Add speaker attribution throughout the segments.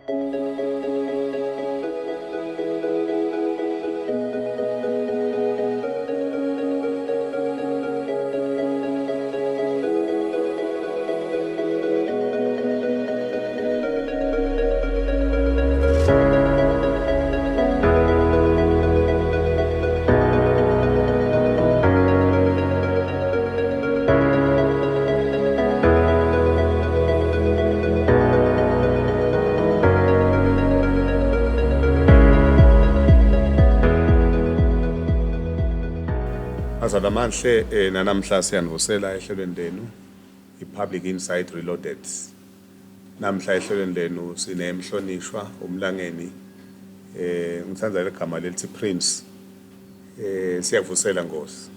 Speaker 1: Azala amanhle eh, nanamhla siyanivusela ehlelweni lenu i-Public Insight Reloaded. Namhla ehlelweni lenu sinemhlonishwa umlangeni eh ngithanda legama lelithi Prince eh siyavusela Nkosi.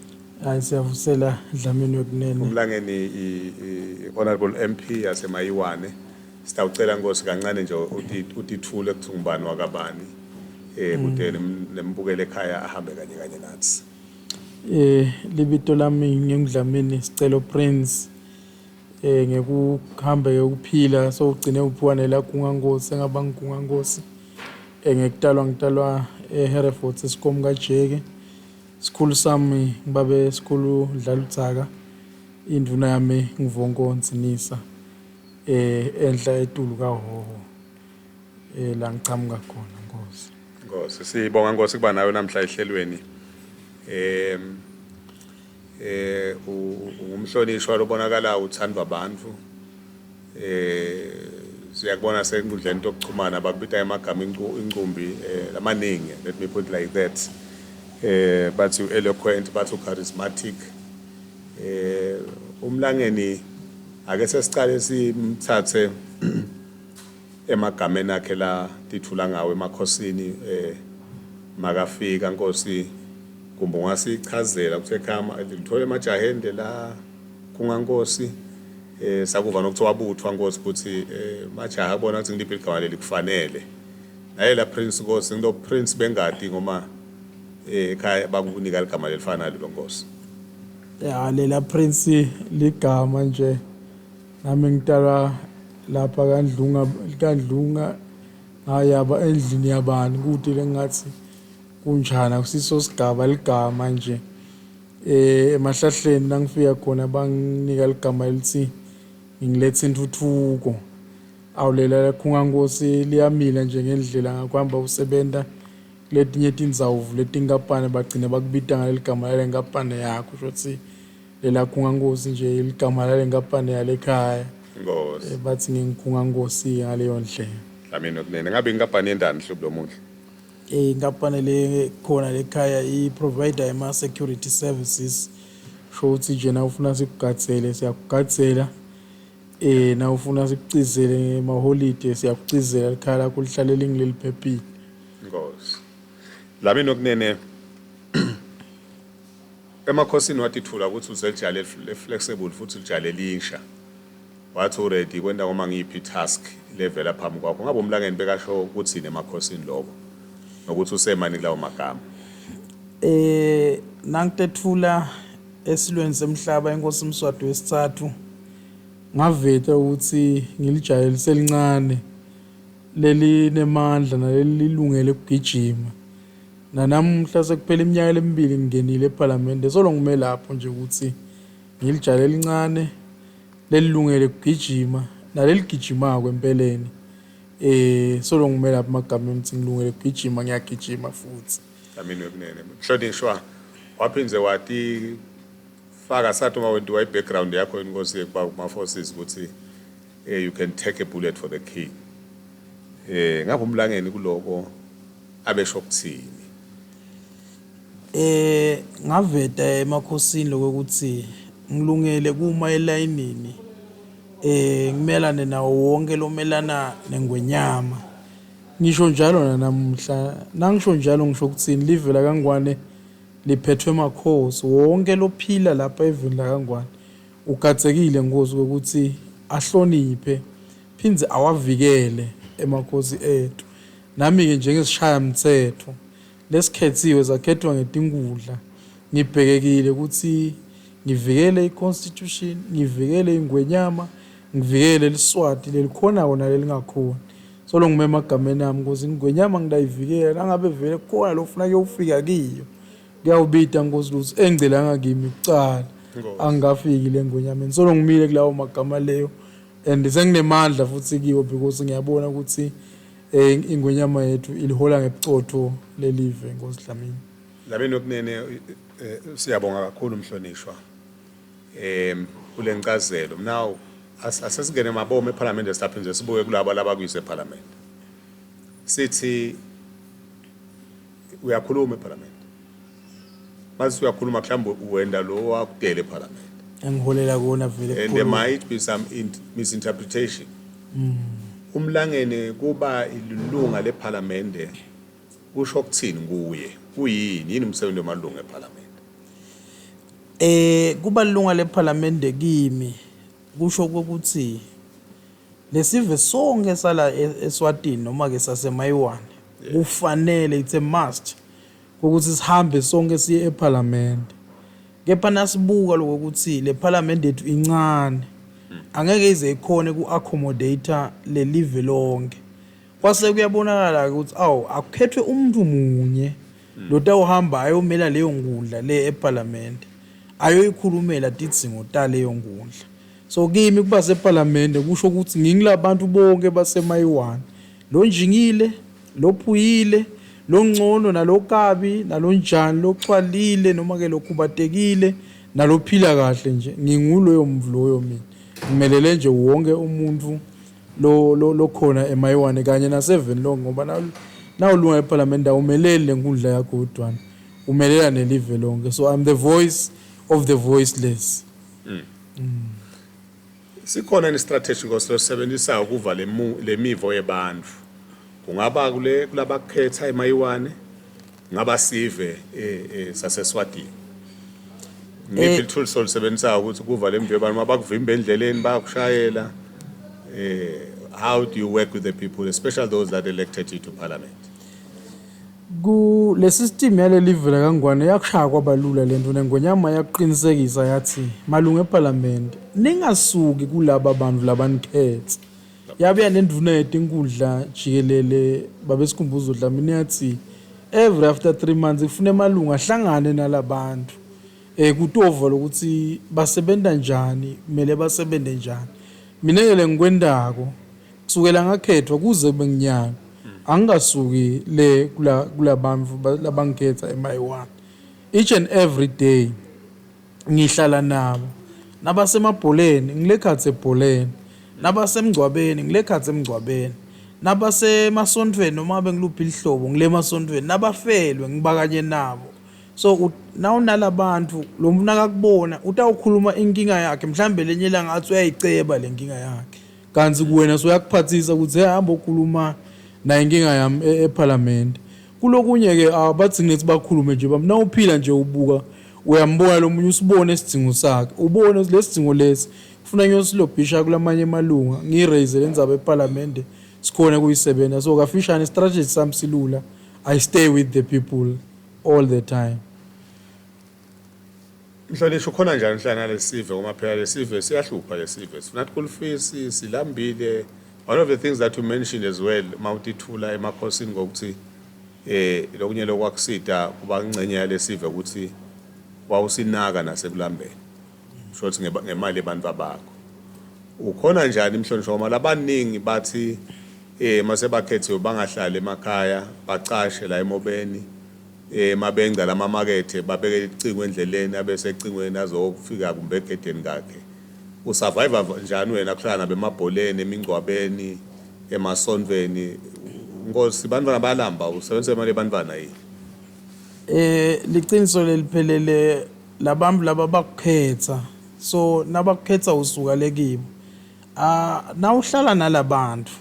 Speaker 2: Hayi siyavusela Dlamini wekunene.
Speaker 1: Umlangeni i Honorable MP yaseMayiwane sitawucela Nkosi kancane nje utithule kuthi ngubani wakabani eh kude nembukele ekhaya ahambe kanye kanye nathi.
Speaker 2: Eh libito lami nginguDlamini Sicelo Prince. Eh ngekuhamba ukuphila so ugcine uphiwa nelagunga nkosi engaba ngigunga nkosi. Eh ngekutalwa ngitalwa eHereford esikomu kaJeke. Sikhulu sami ngibabe sikhulu Dlaludzaka indvuna yami ngivonkonsi Nisa eh enhla etulu kaHoho eh la ngichamuka khona nkosi.
Speaker 1: Nkosi sibonga Nkosi kuba nawe namhla ehlelweni. Eh eh ungumhlonishwa lobonakala uthandwa abantu. Eh siyakubona senkundleni yokuxhumana bakubita emagama incumbi eh lamaningi let me put it like that. Eh bathi eloquent bathi charismatic. Eh umlangeni ake sesicale simthathe emagameni akhe la tithula ngawo emakhosini eh makafika Nkosi kumbe ungasichazela ukuthi ekhaya ngithola emajaheni la kungankosi eh sakuva nokuthi wabuthwa Nkosi ukuthi eh majaha abona ukuthi ngiliphi igama leli kufanele naye la Prince Nkosi ngilo Prince bengadi ngoma eh ekhaya bakunika ligama lelifana nalo Nkosi.
Speaker 2: Ya lela Prince ligama nje nami ngitalwa lapha kaNdlunga kaNdlunga ngayaba endlini yabani kude lengathi kunjani akusiso sigaba ligama nje eh emahlahleni nangifika khona banginika ligama elithi ngiletha intuthuko awulela khungankosi liyamila nje ngendlela ngakuhamba usebenta kuletinye tindzawo letinkampani bagcine bakubita ngaleli gama lale nkampani yakho sho ukuthi lela khungankosi nje ligama lale nkampani yale khaya.
Speaker 1: Nkosi.
Speaker 2: Eh, bathi ngingikhungankosi ngaleyo ndlela.
Speaker 1: Dlamini wekunene ngabe inkampani yendani hlubu lomuhle?
Speaker 2: Eh inkampani le khona lekhaya i-provider ema security services sho ukuthi nje na ufuna sikugadzele siyakugadzela eh na ufuna sikucizele ngemaholide siyakucizela likhaya lakho lihlale lingileliphephile.
Speaker 1: Nkosi. Dlamini wekunene emakhosini watithula ukuthi uzelijale flexible futhi lijale lisha. Wathi uready kwenta noma ngiyiphi task levela phambi kwakho. Ngabe umlangeni bekasho ukuthini emakhosini lokho nokuthi usemani kulawo magama.
Speaker 2: Eh nangitethula esilweni semhlaba inkosi Mswati wesithathu ngaveta ukuthi ngilijayele liselincane leli nemandla naleli lilungele ukugijima nanamuhla sekuphela iminyaka lemibili ngingenile ePhalamende solo ngime lapho nje ukuthi ngilijale elincane lelilungele ukugijima naleligijimako empeleni eh solo ngime lapho emagameni ukuthi ngilungele ukugijima ngiyagijima futhi.
Speaker 1: Dlamini wekunene mhlonishwa waphindze wati faka sathi uma wentiwa i-background yakho inkosi yekuba kuma-forces ukuthi eh, you can take a bullet for the king eh ngabe umlangeni kuloko abesho ukuthini?
Speaker 2: Eh ngaveta emakhosini lokuthi ngilungele kuma elayinini eh ngimelane nawo wonke lomelana nengwenyama. Ngisho njalo nanamuhla nangisho njalo ngisho ukuthini live lakaNgwane liphethwe makhosi wonke lophila lapha eveni lakaNgwane ugatsekile nkosi ukuthi ahloniphe phindze awavikele emakhosi ethu. Nami-ke njengesishayamthetho lesikhethiwe sakhethwa ngetinkundla ngibhekekile ukuthi ngivikele i-constitution, ngivikele ingwenyama, ngivikele liswati lelikhonako nalelingakhoni. Solo ngime emagameni ami nkosi ngwenyama ngitayivikela nangabe vele kukhona lofuna kuyofika kiyo kuyawubita nkosi ukuthi engcelanga kimi kucala angikafiki le ngwenyameni. Solo ngimile kulawo magama leyo and senginemandla futhi kiwo because ngiyabona ukuthi eh ingwenyama yethu ilihola ngebucotho lelive nkosi Dlamini.
Speaker 1: Dlamini okunene eh, siyabonga kakhulu mhlonishwa em kule ncazelo. Now asesingene mabomu eParliament siphinde sibuke kulabo labakuyise eParliament. Sithi uyakhuluma eParliament. Mase uyakhuluma mhlawumbe uwenda lo wakudela eParliament.
Speaker 2: Engiholela kona vele
Speaker 1: And there might be some misinterpretation. Umlangeni kuba ilunga leParliament kusho ukuthini kuye? Kuyini? Yini umsebenzi wamalunga eParliament?
Speaker 2: Eh kuba ilunga leParliament kimi kusho ukuthi lesive sonke sala eSwatini noma ke saseMayiwane kufanele, it's a must ukuthi sihambe sonke siye eParliament. Kepha nasibuka lokuthi le parliament yethu incane, angeke ize ikhone ku-accommodate lelive lonke. Kwase kuyabonakala ukuthi awu, akukhethwe umuntu munye lotawuhamba ayomela leyo nkundla le eParliament, ayoyikhulumela tidzingo taleyo nkundla. So kimi kuba seParliament kusho ukuthi ngingilabantu bonke basemayiwane, lo njingile, lo phuyile, lo ngcono nalokabi, nalonjani, lochwalile noma ke lokhubatekile, nalophila kahle nje, nginguloyo mvu loyo. Mina ngimelele nje wonke umuntu lo lo lokhona emayiwane kanye naseveni lonke, ngoba nawulunga eParliament awumeleli lenkundla yakho wedwana, umelela nelive lonke. So I'm the voice of the voiceless.
Speaker 1: Sikhona ni strategy ngosisebenzisayo ukuva lemivo yebantu. Kungaba kule kulabakhetha emayiwane, ngaba sive saseSwatini. Ngiphi ithulusi olisebenzisayo ukuthi kuva lemivo yebantu mabakuvimba endleleni bayakushayela? How do you work with the people, especially those that elected you to parliament?
Speaker 2: Ku le system yaleli live kaNgwane yakushaya kwabalula lento, nengonyama yakuqinisekisa yathi malungu eParliament ningasuki kulaba bantu labanikhethe. Yabuya nendvuna yetinkundla jikelele babesikhumbuzo Dlamini yathi every after 3 months kufuna emalungu ahlangane nalabantu kutova lokuthi basebenta njani, kumele basebenze njani. Mina ke lengikwendako kusukela ngakhethwa kuze kube nginyaka angikasuki le kula kulabantu labangikhetha emayiwane. Each and every day ngihlala nabo, nabasemabholeni ngilekhatsi ebholeni, nabasemngcwabeni ngilekhatsi emngcwabeni, nabasemasontfweni noma ngabe ngiluphi lihlobo ngile emasontfweni, nabafelwe ngiba kanye nabo. So nawunalabantu lo muntu nakakubona utawukhuluma inkinga yakhe, mhlambe lenye ilanga athi uyayiceba le nkinga yakhe, kanti kuwena soyakuphathisa ukuthi hey, hamba okhuluma naye inkinga yami eParliament. Kulokunye ke abathi ngithi bakhulume nje bami, nawuphila nje ubuka uyambona lo munye, usibone isidingo sakhe, ubone lesidingo lesi kufuna ngiyosilobhisha kulamanye amalunga, ngiraise le ndzaba eParliament sikhona kuyisebenza. So kafishane strategy sami silula, I stay with the people all the time.
Speaker 1: Mhlonishwa, ukhona njani hlala nalesive, ngoba phela lesive siyahlupha, lesive sifuna school fees, silambile. One of the things that you mentioned as well mawutithula emakhosini ngokuthi lokunye lokwakusida kuba ingcenye yalesive ukuthi wawusinaka nasekulambeni, shothi ngemali yabantu abakho. Ukhona njani mhlonishwa, ngoba labaningi bathi mase bakhethiwe bangahlali emakhaya, bacashe la emobeni, mabenza lamamakethe babeke icingo endleleni, abese ecingweni azofika kumbe egedeni kakhe? Usurvive njani wena kuhlala nabemabholeni, emingcwabeni, emasontweni? Nkosi, bantwana bayalamba, usebenzisa imali yebantwana yini?
Speaker 2: Liqiniso leliphelele, labantu laba bakukhetha, so nabakukhetha usuka lekibo. Ah, nawuhlala nalabantu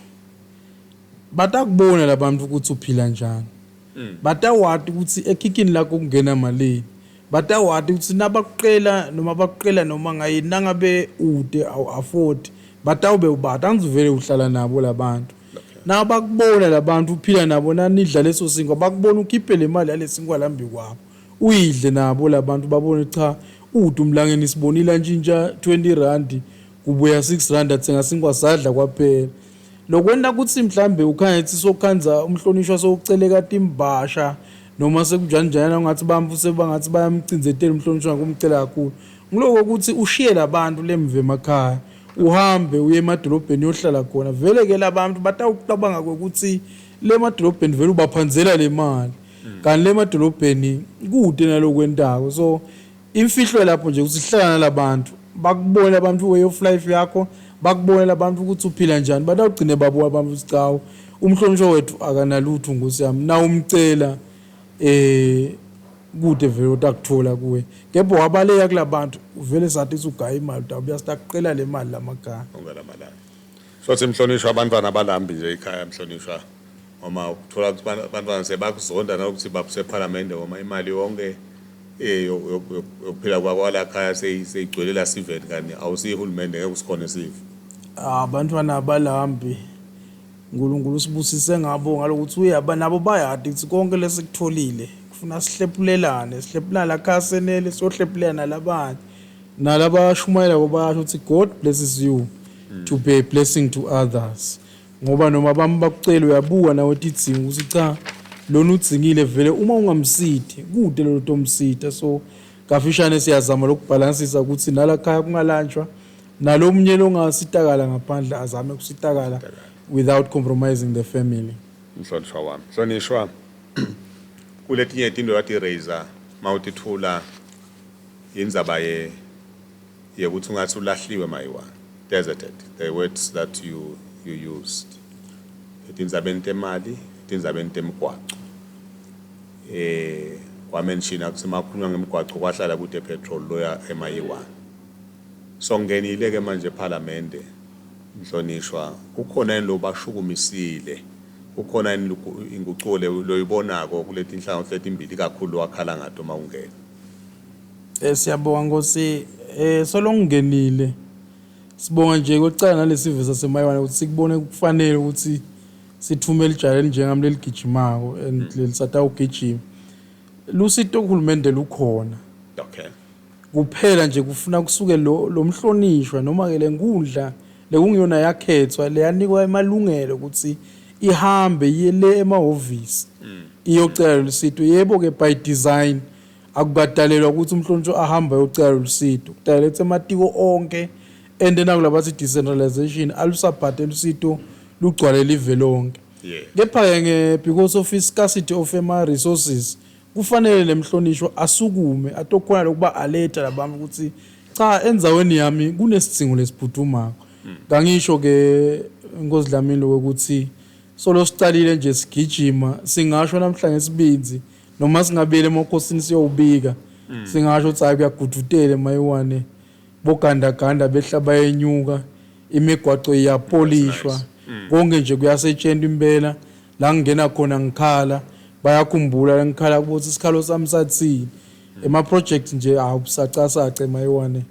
Speaker 2: batakubona labantu ukuthi uphila njani, batawati ukuthi ekhikhini lakho kungena malini, batawati ukuthi nabakuqela noma bakuqela noma ngayini, nangabe ude awu afford batawube ubata angizuvele uhlala nabo labantu. Nabakubona labantu uphila nabo, nanidla leso sinkwa, bakubona ukhiphe le mali yalesinkwa lambi kwabo uyidle nabo labantu, babone cha, ude umlangeni sibonile antshintsha 20 rand kubuya 6 rand athenga sinkwa sadla kwaphela. Lokwenta kutsi mhlambe ukhanye sokhandza umhlonishwa sowuceleka timbasha noma sekunjani njani, ungathi bamfu sebangathi bayamcindzetela umhlonishwa ngokumcela kakhulu, ngiloko ukuthi ushiye labantu lemve emakhaya, uhambe uye emadolobheni uyohlala khona. Vele ke labantu batawucabanga ukuthi le madolobheni vele ubaphandzela le mali, kanti le madolobheni kude nalokwentako. So imfihlo lapho nje ukuthi hlala nalabantu, bakubone abantu way of life yakho, bakubone labantu ukuthi uphila njani. Batawugcine babuka abantu ukuthi cha, umhlonishwa wethu akanalutho, nkosi yami, na umcela kude vele utakuthola kuwe. Kepha wabaleka kulabantu, vele sathi usugaya imali, utawubuya sitakuqela le mali lamakhaya.
Speaker 1: Onke lamalanga. Sothi mhlonishwa, abantwana balambi nje ekhaya, mhlonishwa, ngoba uthola ukuthi abantwana sebakuzonda nalokuthi babusephalamende, ngoba imali yonke yokuphila kwala khaya seyigcwele la siveni, kanti awusiyihulumende, ngeke usikhone sive.
Speaker 2: Abantwana abalambi, uNkulunkulu usibusise ngabo ngalokuthi uyaba nabo, bayadi ukuthi konke lesikutholile kufuna sihlephulelane, sihlephulana la khaya senele, siyohlephulelana nalabanye. Nalabashumayela bayasho ukuthi God blesses you to be a blessing to others, ngoba noma bami bakucela, uyabuka nawe tidzingo ukuthi cha, lona udzingile vele, uma ungamsidi kude lolo tomsida. So kafishane siyazama lokubhalansisa ukuthi nalakhaya kungalantshwa, nalomunye longasitakala ngaphandle azame kusitakala without compromising the family.
Speaker 1: Mhlonishwa wami, mhlonishwa, kuletinye tinto yati-raise mawutithula indzaba ye yekuthi ungathi ulahliwe mayiwa, deserted, the words that you used, etindzabeni temali, etindzabeni temigwaco, kwamenshina ukuthi makhulunywa ngemigwaco kwahlala kude petrol loya emayiwani. So ngenile ke manje ePhalamende, mhlonishwa, kukhona yini lo bashukumisile, kukhona yini ingucuko loyibonako kuleti inhlangothi letimbili kakhulu wakhala ngato uma ungena?
Speaker 2: Siyabonga Nkosi. Solongingenile, sibonga nje kokucala nalesive saseMayiwane ukuthi sikubone kufanele ukuthi sithumele ijala elinjengami leligijimako and lelisatawugijima. Lusito kuhulumende lukhona. Kuphela nje kufuna kusuke lo mhlonishwa noma ke lenkundla lekungiyona yakhethwa, leyanikwa emalungelo ukuthi ihambe iye le emahhovisi iyocela lusito. Yebo ke, by design akukadalelwa ukuthi umhlonishwa ahambe ayocela lusito, kudalelwa ukuthi ematiko onke ente nakulabathi decentralization alusabhade lusito lugcwale live lonke. Kepha ke because of scarcity of ema resources, kufanele lemhlonishwa asukume atokhona lokuba aletha labantu ukuthi cha, endzaweni yami kunesidzingo lesiphuthumako. Kangisho ke Nkosi Dlamini lokuthi solo sicalile nje sigijima, singasho namhla ngesibindzi noma singabuyela emakhosini siyowubika, singasho ukuthi hayi, kuyagudutela emayiwane, bogandaganda behla bayenyuka, imigwaco iyapolishwa, konke nje kuyasetshenzwa impela. La ngingena khona ngikhala, bayakhumbula la ngikhala kubo ukuthi isikhalo sami sathini. Ema-project nje awusacasaca emayiwane,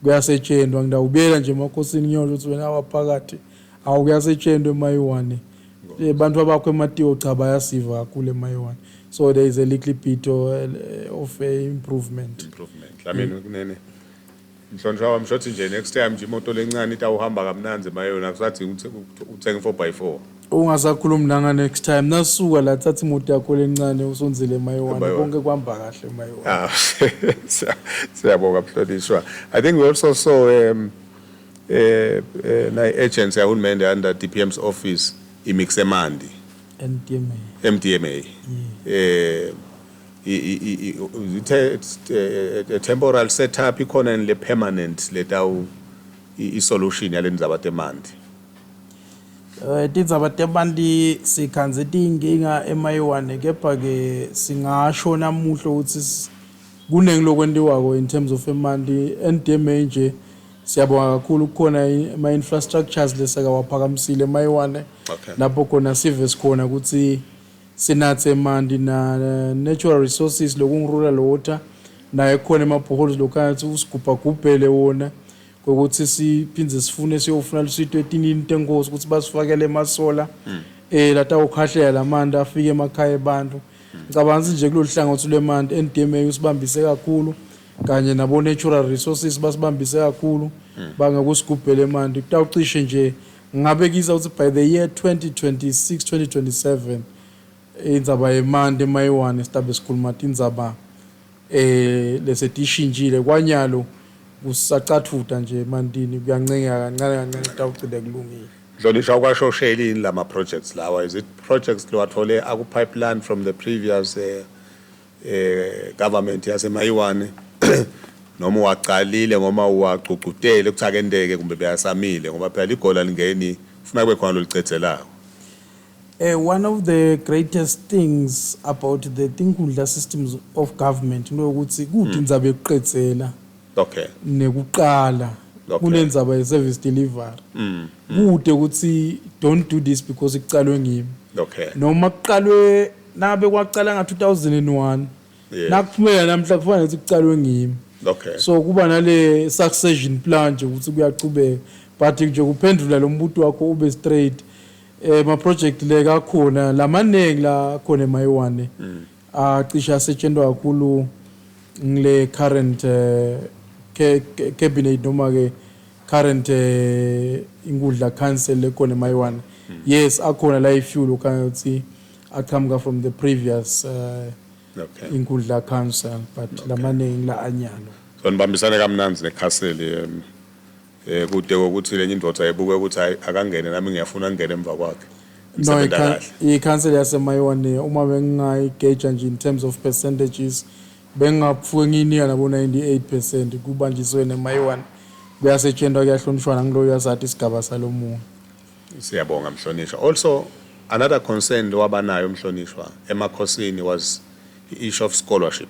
Speaker 2: kuyasetshenzwa. Ngidawubuyela nje emakhosini ngiyosho ukuthi wena waphakathi, awu, kuyasetshenzwa emayiwane. Bantu abakho ematiko cha, bayasiva kakhulu emayiwane. So there is a little bit of improvement.
Speaker 1: Improvement, Dlamini kunene, mhlonishwa wami, shothi nje next time nje imoto lencane itawuhamba kamnanzi mayona, akusadingi ukuthi uthenge 4 by 4.
Speaker 2: Ungasakhulumi nanga next time, nasuka la, thatha imoto yakho lencane usondzele emayiwane.
Speaker 1: Emayiwane.
Speaker 2: Konke kuhamba kahle emayiwane.
Speaker 1: Ah, siyabonga mhlonishwa. I think we also saw na agency yahulumende under DPM's office imixemandi.
Speaker 2: NDMA.
Speaker 1: MDMA. Is it a temporal setup, ikhona le permanent letawu i solution yale ndzaba temanti?
Speaker 2: Tindzaba temanti sikhandze tiyinkinga emayiwane, kepha ke singasho namuhla ukuthi kuningi lokwentiwako in terms of emanti. NDMA nje siyabonga kakhulu, kukhona ama-infrastructures lesakawaphakamisile emayiwane lapho khona sive sikhona ukuthi sinathe emanti, na natural resources lokungu-rural water naye khona ema-boreholes lokhana ukuthi usigubhagubhele wona kokuthi siphindze sifune siyofuna lusito etinini tenkosi ukuthi basifakele emasola latawukhahlela lamanti afike emakhaya ebantu. Ngicabanga ukuthi nje kulolu hlangothi lwemanti NDMA usibambise kakhulu, kanye nabo natural resources basibambise kakhulu bangakusigubhela emanti. Kutawucishe nje Ngingabekisa ukuthi by the year 2026 2027 indzaba yemanti emayiwane sitabe sikhuluma tindzaba lesetishintshile kwanyalo kusacathuta nje emantini kuyancengeka kancane kancane kutawugcine kulungile.
Speaker 1: Mhlonishwa ukwashosheli yini lama projects lawa? Is it projects lowathole aku pipeline from the previous government yaseMayiwane noma uwaqalile ngoma uwagcugcutele ukuthi akenteke kumbe beyasamile ngoba phela ligola lingeni kufuna kube khona lolicedzelako?
Speaker 2: One of the greatest things about the tinkhundla systems of government ukuthi kude indzaba yokuqedzela nekuqala kunendzaba ye-service delivery. Kude ukuthi don't do this because kucalwe ngimi. Noma kuqalwe nabe kwaqala nga-2001 nakuphumela namhla kufana nokuthi kucalwe ngimi. So kuba nale succession plan nje ukuthi kuyachubeka, but nje kuphendula lo mbuto wakho ube straight, ma project le kakhona lamaningi la khona emayiwane acishe asetshenzwa kakhulu ngile current cabinet noma ke current inkundla council lekhona emayiwane. Yes, akhona la i-few khanya ukuthi aqhamuka from the previous inkundla council, but lamaningi la anyalo.
Speaker 1: So nibambisane kamnandzi necouncil kude kokuthi lenye indvodza ibuke ukuthi hayi akangene nami ngiyafuna ngene emva kwakhe.
Speaker 2: No.
Speaker 1: Nisebenza kahle.
Speaker 2: I-council yaseMayiwane uma bengingayigeja nje in terms of percentages bengingapfuke ngiyinika nabo 98% kubanjiswe neMayiwane, kuyasetshenzwa, kuyahlonishwana, ngiloyo yasathi isigaba salomunye.
Speaker 1: Siyabonga mhlonishwa. Also another concern lowabanayo mhlonishwa emakhosini was the issue of scholarship.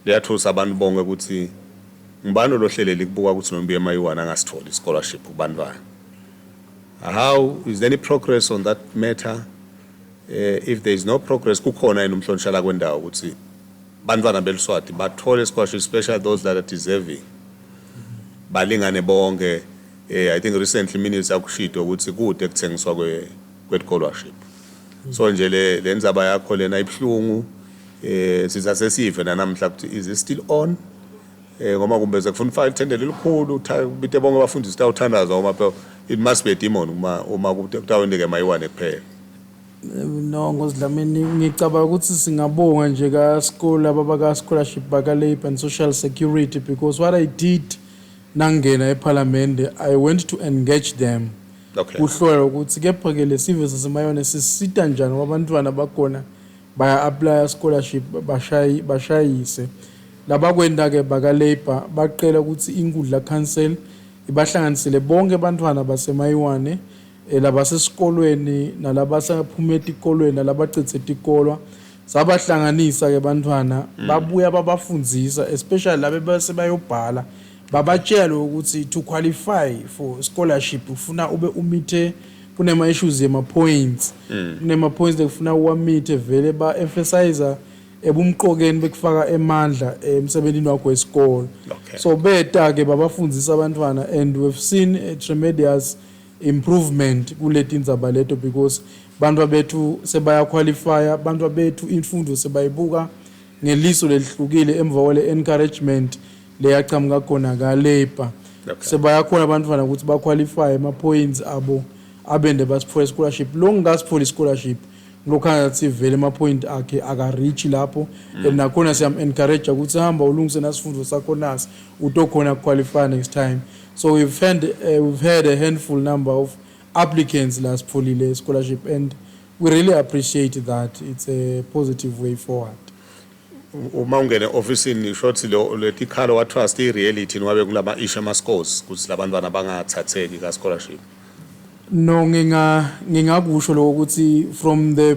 Speaker 1: Liyathusa abantu bonke ukuthi ngibani olohleleli kubuka ukuthi noma emayiwane angasitholi scholarship kubantwana. How is there any progress on that matter? If there is no progress, kukhona yini umhlonishwa la kwendawo ukuthi bantwana beliswati bathole scholarship, especially those that are deserving, balingane bonke? I think recently minister kushido ukuthi kude kuthengiswa kwe scholarship. So nje le ndzaba yakho lena ibhlungu, sisasesive namhla ukuthi is it still on? Ngoba kumbe sekufuna ufake ithendele elikhulu bite bonke abafundisi tawuthandaza ngoba phela it must be a demon uma kutawenteka emayiwane kuphela.
Speaker 2: No, Nkosidlamini, ngicabanga ukuthi singabonga nje ka school ababaka scholarship baka Labour and Social Security, because what I did nangena eParliament, I went to engage them kuhlola ukuthi kepha ke lesive sasemayone sisita njani ngoba abantwana bakhona baya apply scholarship bashayi bashayise. Labakwenda ke baka Labour baqela ukuthi inkundla council ibahlanganisele bonke abantwana basemayiwane labasesikolweni nalabasaphuma etikolweni nalabacithe tikolwa, sabahlanganisa ke bantwana babuya babafundzisa, especially laba bese bayobhala, babatshela ukuthi to qualify for scholarship ufuna ube umithe kunema issues yema points, kunema points lekufuna uwamithe vele, ba emphasize ebumqokeni bekufaka emandla emsebenzini wakho wesikolo. So beta ke babafundzisa abantwana and we've seen a tremendous improvement kuleti ndzaba leto because bantu bethu sebaya qualify, bantu bethu imfundo sebayibuka ngeliso lelihlukile emva kwale encouragement leyaqhamuka khona ka Labour. Sebayakhona abantwana ukuthi baqualify ama points abo abende basiphola scholarship. Lo ngasiphola scholarship lokho ngathi vele ama point akhe aka reach lapho and nakhona siyam encourage ukuthi hamba ulungise nasifundo sakho nasi utokhona qualify next time. So we've had a handful number of applicants lasipholile scholarship and we really appreciate that. It's a positive way forward.
Speaker 1: Uma ungene ofisini shothi lo letikhalo wa trust i reality nwabe kulama issue ama scores ukuthi labantwana bangathatheki ka scholarship?
Speaker 2: No, ngingakusho lokho ukuthi from the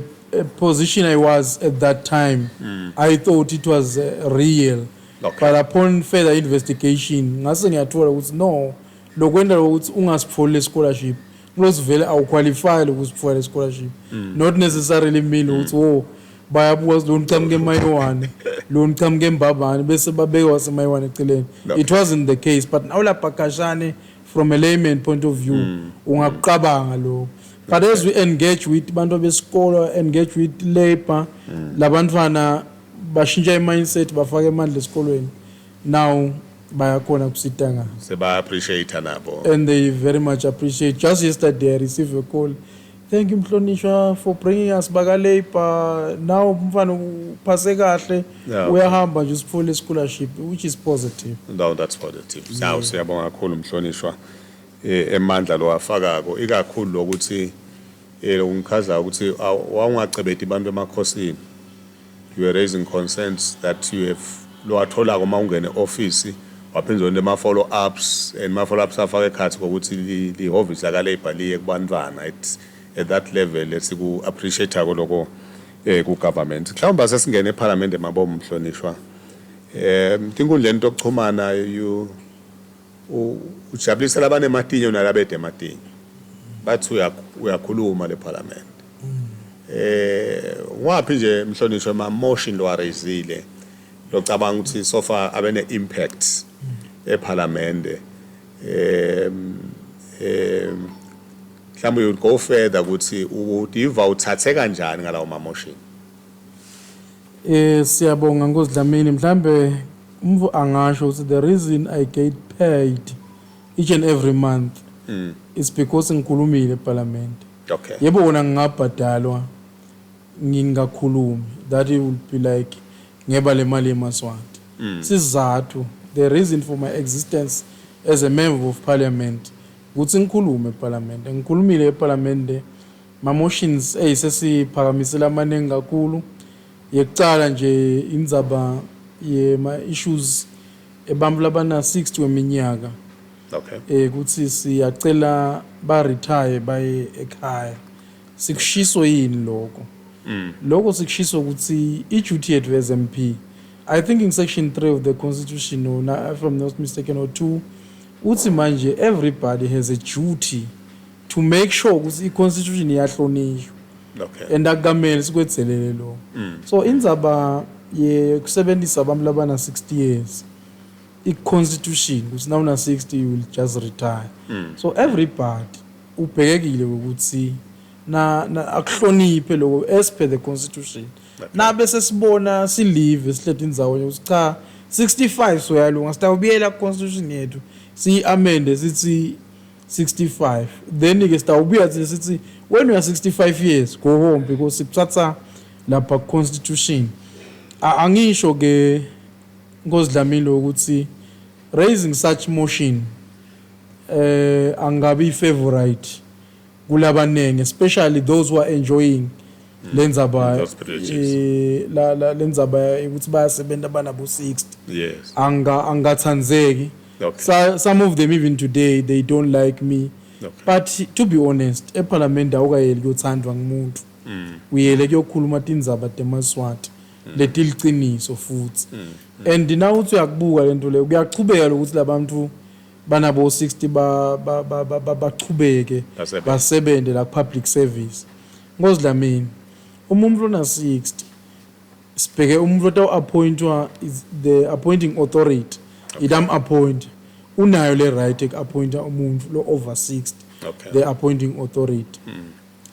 Speaker 2: position I was at that time, I thought it was real. But upon further investigation ngase ngiyathola ukuthi no, lokwenda ukuthi ungasipfoli le scholarship kulosivele awuqualify lokusipfola le scholarship, not necessarily mean ukuthi oh bayabuka lo niqhamuke emayiwane, lo niqhamuke embabane, bese babeke wasemayiwane eceleni. It wasn't the case, but now lapha khashane from a layman point of view ungakucabanga lokho, but as we engage with bantu besikolo, engage with labor, labantwana bashintsha i-mindset, bafake emandla esikolweni. Now Bayakhona kusita ngazo.
Speaker 1: Seba appreciate nabo.
Speaker 2: And they very much appreciate. Just yesterday I received a call. Thank you Mhlonishwa for bringing us baka labor. Now umfana uphase kahle. Uyahamba nje usifule scholarship, which is positive.
Speaker 1: No, that's positive. Sawu, siyabonga kakhulu mhlonishwa, emandla lo afakako, ikakhulu lokuthi ungichaza ukuthi wawungacebeti abantu emakhosini. You were raising concerns that you have lowatholako uma ungene office, waphinde wenta ema-follow ups, and ma-follow ups afaka ekhathi kokuthi lihhovisi laka-Labour liye kubantwana at that level esiku-appreciate-ako loko ku-government. Mhlawumbe sesingene ephalamende mabomu, mhlonishwa. Tinkundleni tokuchumana you ujabulisa labanematinyo nalabede ematinyo, bathi uyakhuluma le parliament. Ngwaphi nje mhlonishwa ema motion lo araisile locabanga ukuthi so far abene impact eParliament? Mhlawumbe you would go further ukuthi udiva uthathe kanjani ngalawo ma motion?
Speaker 2: Siyabonga Nkosi Dlamini. Mhlambe umvu angasho ukuthi the reason I get paid each and every month is because ngikhulumile eParliament. Yebo wona ngingabhadalwa ngingakhulumi, that it would be like ngeba le mali yemaswati. Sizathu, the reason for my existence as a member of parliament ukuthi ngikhulume eParliament. Ngikhulumile eParliament ma motions eyisesiphakamisela amaningi kakhulu. Yekucala nje indzaba yema issues ebantfu labana 60 weminyaka, ukuthi siyacela ba retire baye ekhaya. Sikushiso yini lokho? Lokho sikushiso ukuthi i-duty yethu as MP, I think in section 3 of the constitution, or na, if I'm not mistaken, or 2, uthi manje everybody has a duty to make sure ukuthi i-constitution iyahlonishwa. And akukamele sikwethelele lokho. So indzaba yekusebenzisa abantu labana 60 years, i-constitution ukuthi nawuna 60 you will just retire. So everybody ubhekekile ukuthi na akuhloniphe lokho as per the constitution. Nabe sesibona silive sihleti indzawo ukuthi cha, 65 soyalunga, sitawubuyela ku constitution yethu, siyi-amende sithi 65, then ke sitawubuya thina sithi when you are 65 years, go home, because sikuthatha lapha ku constitution. Angisho ke Nkosi Dlamini ukuthi raising such motion angabi favorite kulabanenge, especially those who are enjoying lenzaba
Speaker 1: Those privileges.
Speaker 2: La lenzaba ukuthi bayasebenza banabo 60. Angathanzeki. Some of them even today they don't like me. But to be honest, eParliament awukayeli kuyothandwa ngumuntu. Uyele kuyokhuluma tindzaba temaswati letiliciniso futhi. And now uthi uyakubuka lento leyo, kuyachubeka lokuthi labantu banabo 60 bachubeke
Speaker 1: Basebenze.
Speaker 2: Basebenze la public service. Nkosi Dlamini, umuntu lona 60, sibheke umuntu otawu appointwa is the appointing authority, idam appoint, unayo le right eku-appointa umuntu lo over 60. The appointing authority.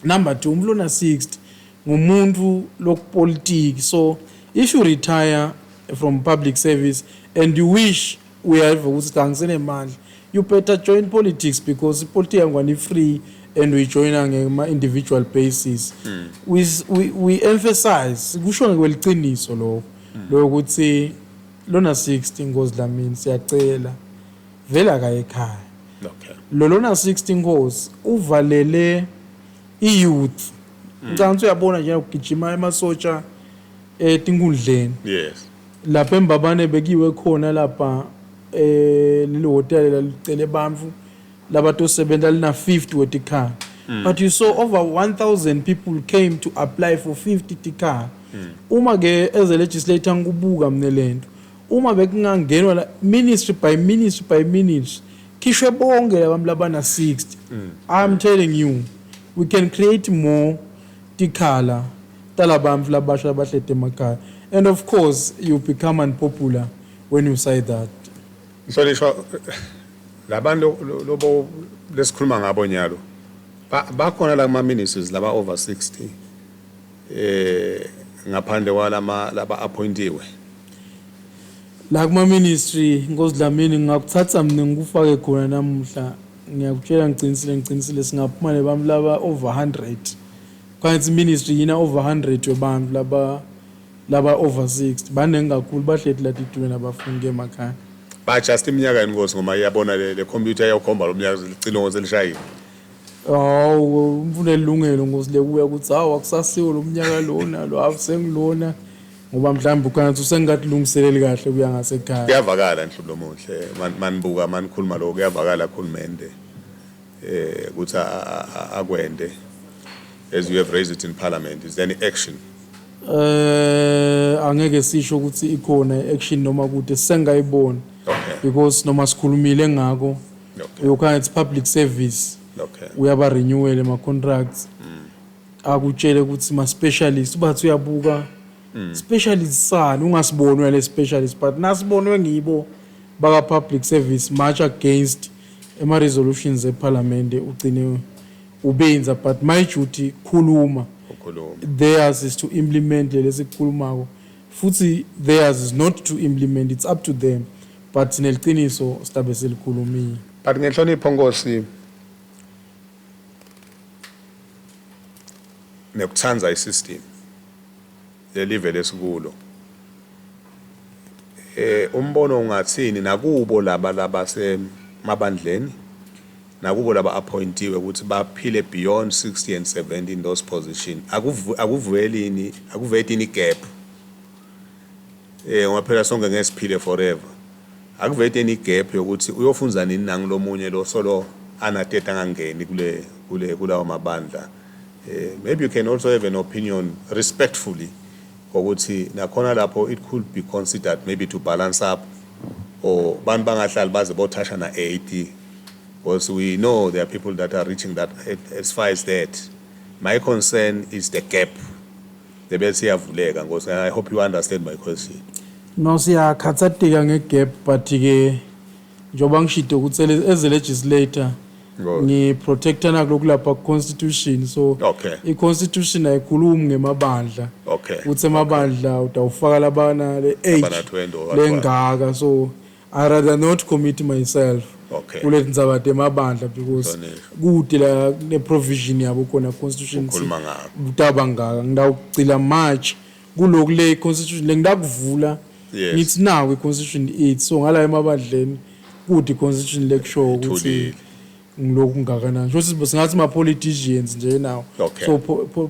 Speaker 2: Number 2, umuntu lona 60 ngumuntu lokupolitiki. So if you retire from public service and you wish, uyeva ukuthi angisenemandla, you better join politics, because ipolitiki yangwane free and we joina ngema individual basis. We emphasize kusho ngekweliciniso lokho lokuthi lona 60, Nkosi Dlamini, siyacela vele akaye ekhaya. Lo lona 60, Nkosi, uvalele i-youth. Ngicabanga ukuthi uyabona nje kugijima emasotsha etinkundleni. Lapha embabane bekiwe khona lapha lelo hotel lalicele bantfu labatosebenza lina 50 wetikhala, but you saw over 1000 people came to apply for 50 tikhala. Uma ke as a legislator ngikubuka mina lento, uma bekungangenwa la ministry by ministry by ministry, khishwe bonke labantu labana 60, I'm telling you we can create more tikhala talabantu labasha labahleti emakhaya. And of course you become unpopular when you say that.
Speaker 1: Mhlonishwa, labantu lobo lesikhuluma ngabo nyalo bakhona la kuma ministries laba over 60 ngaphandle kwalama laba appointiwe?
Speaker 2: La kuma ministry, Nkosi Dlamini, ngingakuthatha mina ngikufake khona namuhla, ngiyakutshela ngicinisile, ngicinisile, singaphuma nebantu laba over 100. Kanti ministry yina over 100 webantu laba over 60, baningi kakhulu, bahleti latitulweni, abafuni emakhaya.
Speaker 1: Ba just iminyaka inkosi, ngoba iyabona le computer iyawukhomba lo mnyaka licilongo selishayile.
Speaker 2: Hawu, umfuna ilungelo ngosi lekuya ukuthi hawu, akusasiwo lo mnyaka lona lo, hawu, sengilona, ngoba mhlawumbe ukanti usengatilungiseleli kahle kuya ngasekhaya.
Speaker 1: Kuyavakala, Nhlubulo Muhle, manibuka manikhuluma lokho, kuyavakala khulumende ukuthi akwende. As you have raised it in parliament, is there any action?
Speaker 2: Angeke sisho ukuthi ikhona action noma kude sengayibona because noma sikhulumile ngako, uyokhanya it's public service, uyaba renewal ema contracts, akutshele ukuthi ma specialist, ubathi uyabuka specialist sani, ungasiboni wena specialist, but nasibonwe ngibo baka public service much against ema resolutions eParliament, ugcine ubenza. But my duty khuluma,
Speaker 1: ukhuluma,
Speaker 2: theirs is to implement lesikhulumako, futhi theirs is not to implement, it's up to them, but neliciniso sitabe selikhulumile.
Speaker 1: But ngenhlonipho Nkosi, nekuthanza isystem lelive lesikulo, umbono ungathini nakubo laba labasemabandleni, nakubo laba appointiwe ukuthi baphile beyond 60 and 70 in those position, akuvelini akuvetini gap, ngoba phela sonke ngeke siphile forever, akuveti any gap yokuthi uyofunza nini nangilomunye lo solo anateta angangeni kule kulawo mabandla? Maybe you can also have an opinion respectfully ukuthi nakhona lapho it could be considered maybe to balance up, or bantu bangahlali baze bothasha na 80, because we know there are people that are reaching that as far as that. My concern is the gap lebese iyavuleka, Nkosi. I hope you understand my question.
Speaker 2: No, siyakhathatheka ngegap, but ke njengoba ngishilo ukuthi as a legislator ngiprotecta nakulokhu lapha ku-constitution, so i-constitution ayikhulumi ngemabandla uthi emabandla utawufaka labana le age
Speaker 1: Labana 20 or
Speaker 2: lengaka, so I rather not commit myself kule tindzaba temabandla because
Speaker 1: Hlonipha.
Speaker 2: kude la ne-provision yabo khona constitution.
Speaker 1: Ukhuluma ngako.
Speaker 2: Kutaba ngaka ngidawucila much kuloku le constitution le ngidakuvula, ngithi nawo i-constitution ithi, so ngala emabandleni kude i-constitution lekushoyo ukuthi
Speaker 1: Ithulile.
Speaker 2: Ngiloku ngakanani, sho singathi ma-politicians nje now. So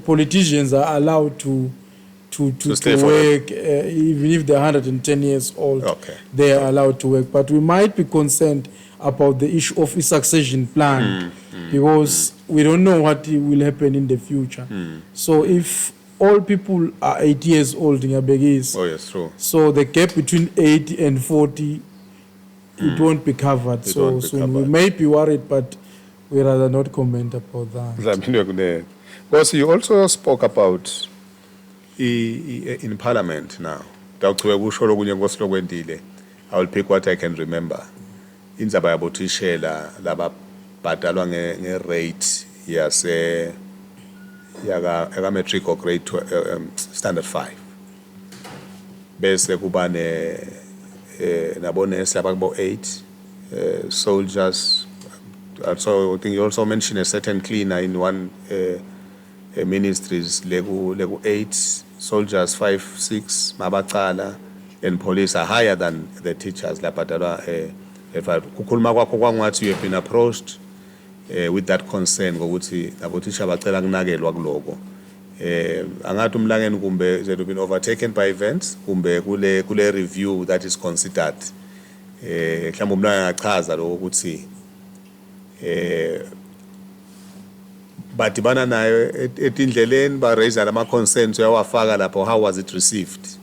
Speaker 2: politicians are allowed to
Speaker 1: To stay
Speaker 2: to
Speaker 1: forever.
Speaker 2: work, even if they're 110 years old, they are allowed to work. But we might be concerned about the issue of a succession plan because we don't know what will happen in the future. So if all people are 80 years old, ngiyabekisa,
Speaker 1: Oh yes, true.
Speaker 2: So the gap between 80 and 40, it won't be covered.
Speaker 1: It
Speaker 2: So
Speaker 1: won't be
Speaker 2: soon we
Speaker 1: covered.
Speaker 2: may be worried, but we rather not comment about that.
Speaker 1: Dlamini wekunene. Because you also spoke about in parliament now. Ndawuchubeka usho lokunye, Nkosi, lokwentile. I will pick what I can remember. Indzaba yabothishela lababhadalwa nge-rate yase yaka matric or grade standard 5. Bese kuba ne nabonesi abakubo 8, soldiers. Also, I think you also mentioned a certain cleaner in one ministries leku 8, soldiers 5, 6 mabacala, and police are higher than the teachers labhadalwa 5. Kukhuluma kwakho kwangathi you have been approached with that concern ngokuthi nabothisha bacela kunakelwa kuloko. Angathi umlangeni kumbe it have been overtaken by events, kumbe kule review that is considered, mhlawumbe umlangeni angachaza lokho ukuthi badibana nayo etindleleni, ba raise lama concerns, uyawafaka lapho, how was it received?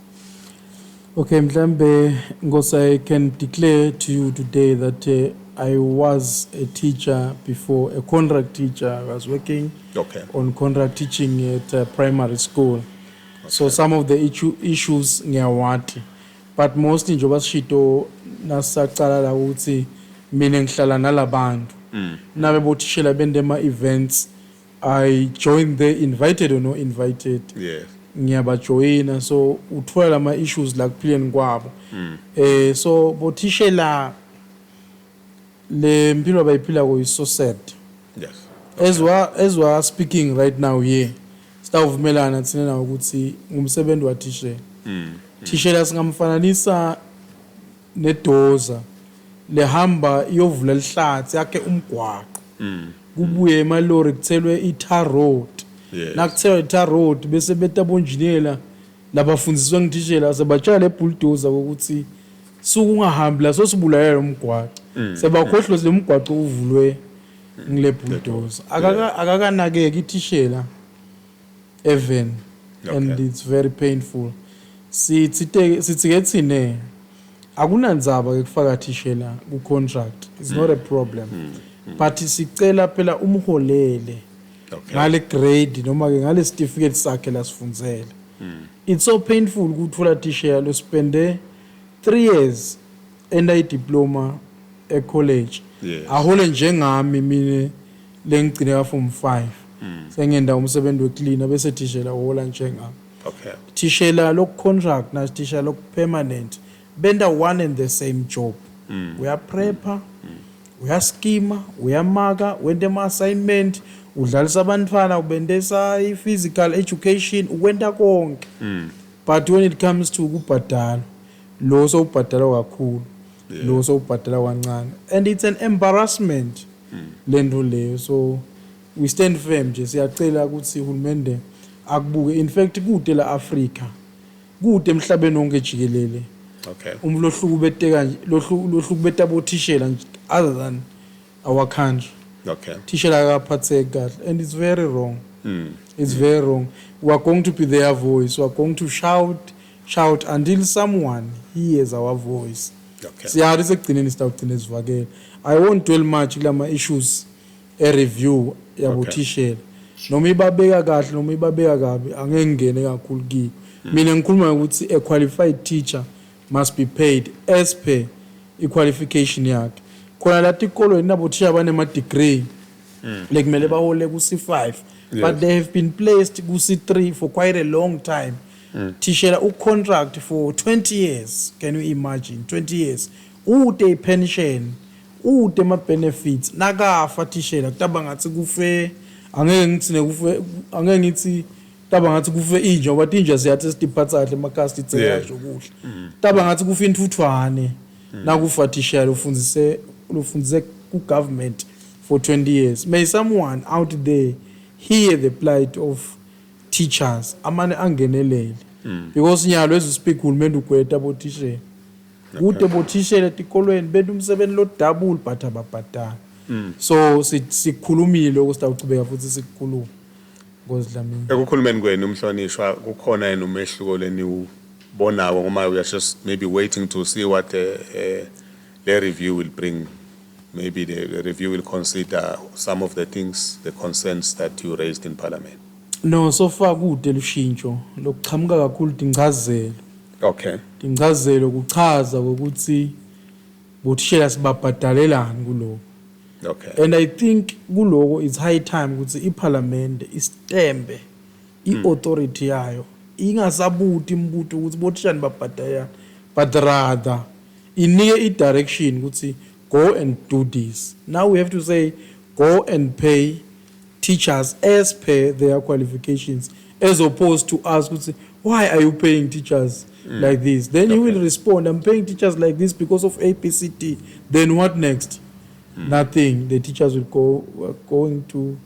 Speaker 2: Okay, mhlambe Nkosi, I can declare to you today that I was a teacher before, a contract teacher. I was working on contract teaching at primary school. So some of the issues ngiyawati. But mostly njengoba sishito nasacala la ukuthi mina ngihlala nalabantu. Nabe bothishela bende ema events, I joined there, invited or not invited. Ngiyabajoyina, so uthola lama issues la kuphileni kwabo. So bothishela, le mpilo abayiphila ko is so sad. As we are speaking right now here, sitawuvumelana thina nawo ukuthi ngumsebenzi wathishela. Thishela singamfananisa nedozer lehamba iyovula lihlathi, yakhe umgwaqo, kubuye emalori kuthelwe i-tar road. Nakuthelwa i-tar road, bese beta bonjiniyela labafundiswe ngithishela, sebatshala le bulldozer ukuthi suke ungahambi la, sosibulalela lo mgwaqo. Sebakhohlwe lo mgwaqo uvulwe ngile bulldozer. Akakanakeki ithishela even, and it's very painful. Sithi ke thine akunandzaba ke kufaka thishela ku contract, it's not a problem, but sicela phela umholele ngale grade noma ke ngale certificate sakhe lasifundzele. It's so painful ukuthola thishela lo spende 3 years enda i-diploma e-college, ahole njengami mina lengigcine ka form 5, sengenda umsebenzi wecleaner, bese thishela uhola njengami. Thishela loku contract na thishela loku permanent benda one and the same job. Uyaprepha, uyaskima, uyamaka, wenta ama-assignment, udlalisa abantwana, ubendesa i-physical education, ukwenta konke, but when it comes to ukubhadala, lo sowubhadala kakhulu, lo sowubhadala kancane, and it's an embarrassment lento leyo. So we stand firm nje, siyacela ukuthi uhulumende akubuke. In fact, kude la Africa, kude emhlabeni wonke jikelele umuntu lohlukubeteka nje, lohlukubeta bothishela nje other than our country. Thishela akaphatheki kahle, and it's very wrong. It's very wrong. We are going to be their voice. We are going to shout, shout until someone hears our voice. Siyathi sekugcineni sitawugcina sivakele. I won't dwell much kulama issues e-review yabothishela, noma ibabeka kahle noma ibabeka kabi, angeke ngingene kakhulu kiyo. Mina ngikhuluma ngokuthi a qualified teacher must be paid as per i-qualification yakhe. Khona la tikolweni nabothisha banema-degree lekumele bahole ku-C5, but they have been placed ku-C3 for quite a long time. Thishela u-contract for 20 years, can you imagine? 20 years, ute i-pension, ute ama-benefits. Nakafa thishela, kutaba ngathi kufe, angeke ngithi nekufe, angeke ngithi taba ngathi kufe inja, ngoba tinja siyathi sitiphatha kahle emakhaya, sititsela nje kuhle. Taba ngathi kufe inthuthwane nakufa thishela ufundise ku-government for 20 years. May someone out there hear the plight of teachers, amane angenelele, because nyalo as we speak, uhulumende ugweta bothishela. Kude bothishela etikolweni benta umsebenzi lo double, but ababhadali. So sikhulumile lokho, sitawuchubeka futhi sikukhuluma, Nkosi Dlamini.
Speaker 1: Ekukhulumeni kwenu, umhlonishwa, kukhona yini umehluko leniwubonako, ngoba we are just maybe waiting to see what the review will bring? Maybe the review will consider some of the things, the concerns that you raised in parliament.
Speaker 2: No, so far kude lushintsho lokuchamuka kakhulu tinchazelo. Tinchazelo kuchaza ukuthi bothishela sibabhadalelani kuloko. And I think kuloko it's high time ukuthi iparliament istembe i-authority yayo, ingasabuti imibuto ukuthi bothishela nibabhadalelani, but rather inike i-direction ukuthi go and do this. Now we have to say go and pay teachers as per their qualifications, as opposed to ask ukuthi why are you paying teachers like this? Then he will respond, "I'm paying teachers like this because of A, B, C, D." Then what next? Nothing. The teachers will go are going to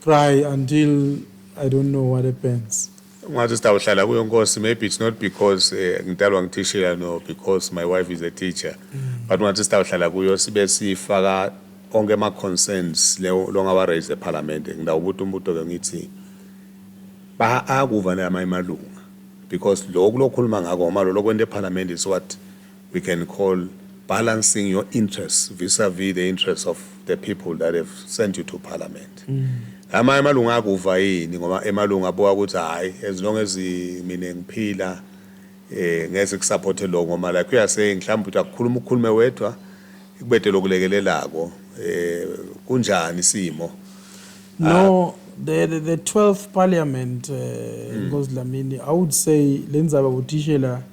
Speaker 2: cry until I don't know what happens.
Speaker 1: Ungathi sitawuhlala kuyo, Nkosi. Maybe it's not because ngitalwa ngithishela, no, because my wife is a teacher, but ungathi sitawuhlala kuyo sibe sifaka onke ama concerns leyo longawa raise eParliament. Ngidawubuta umbuto ke, ngithi ba akuva nama emalunga, because lokhu lokhuluma ngako ngoma lo lokwenta eParliament is what we can call balancing your interests vis-a-vis the interests of the people that have sent you to parliament. Ama emalunga akuva yini? Ngoba emalunga abuka ukuthi hayi, as long as mina ngiphila, ngeke kusupport lo, ngoba like you are saying, mhlawumbe uthi akukhuluma ukukhulume wedwa, kubede lokulekelelako. Kunjani isimo?
Speaker 2: No. The 12th parliament, Nkosi Dlamini, I would say lendzaba bothishela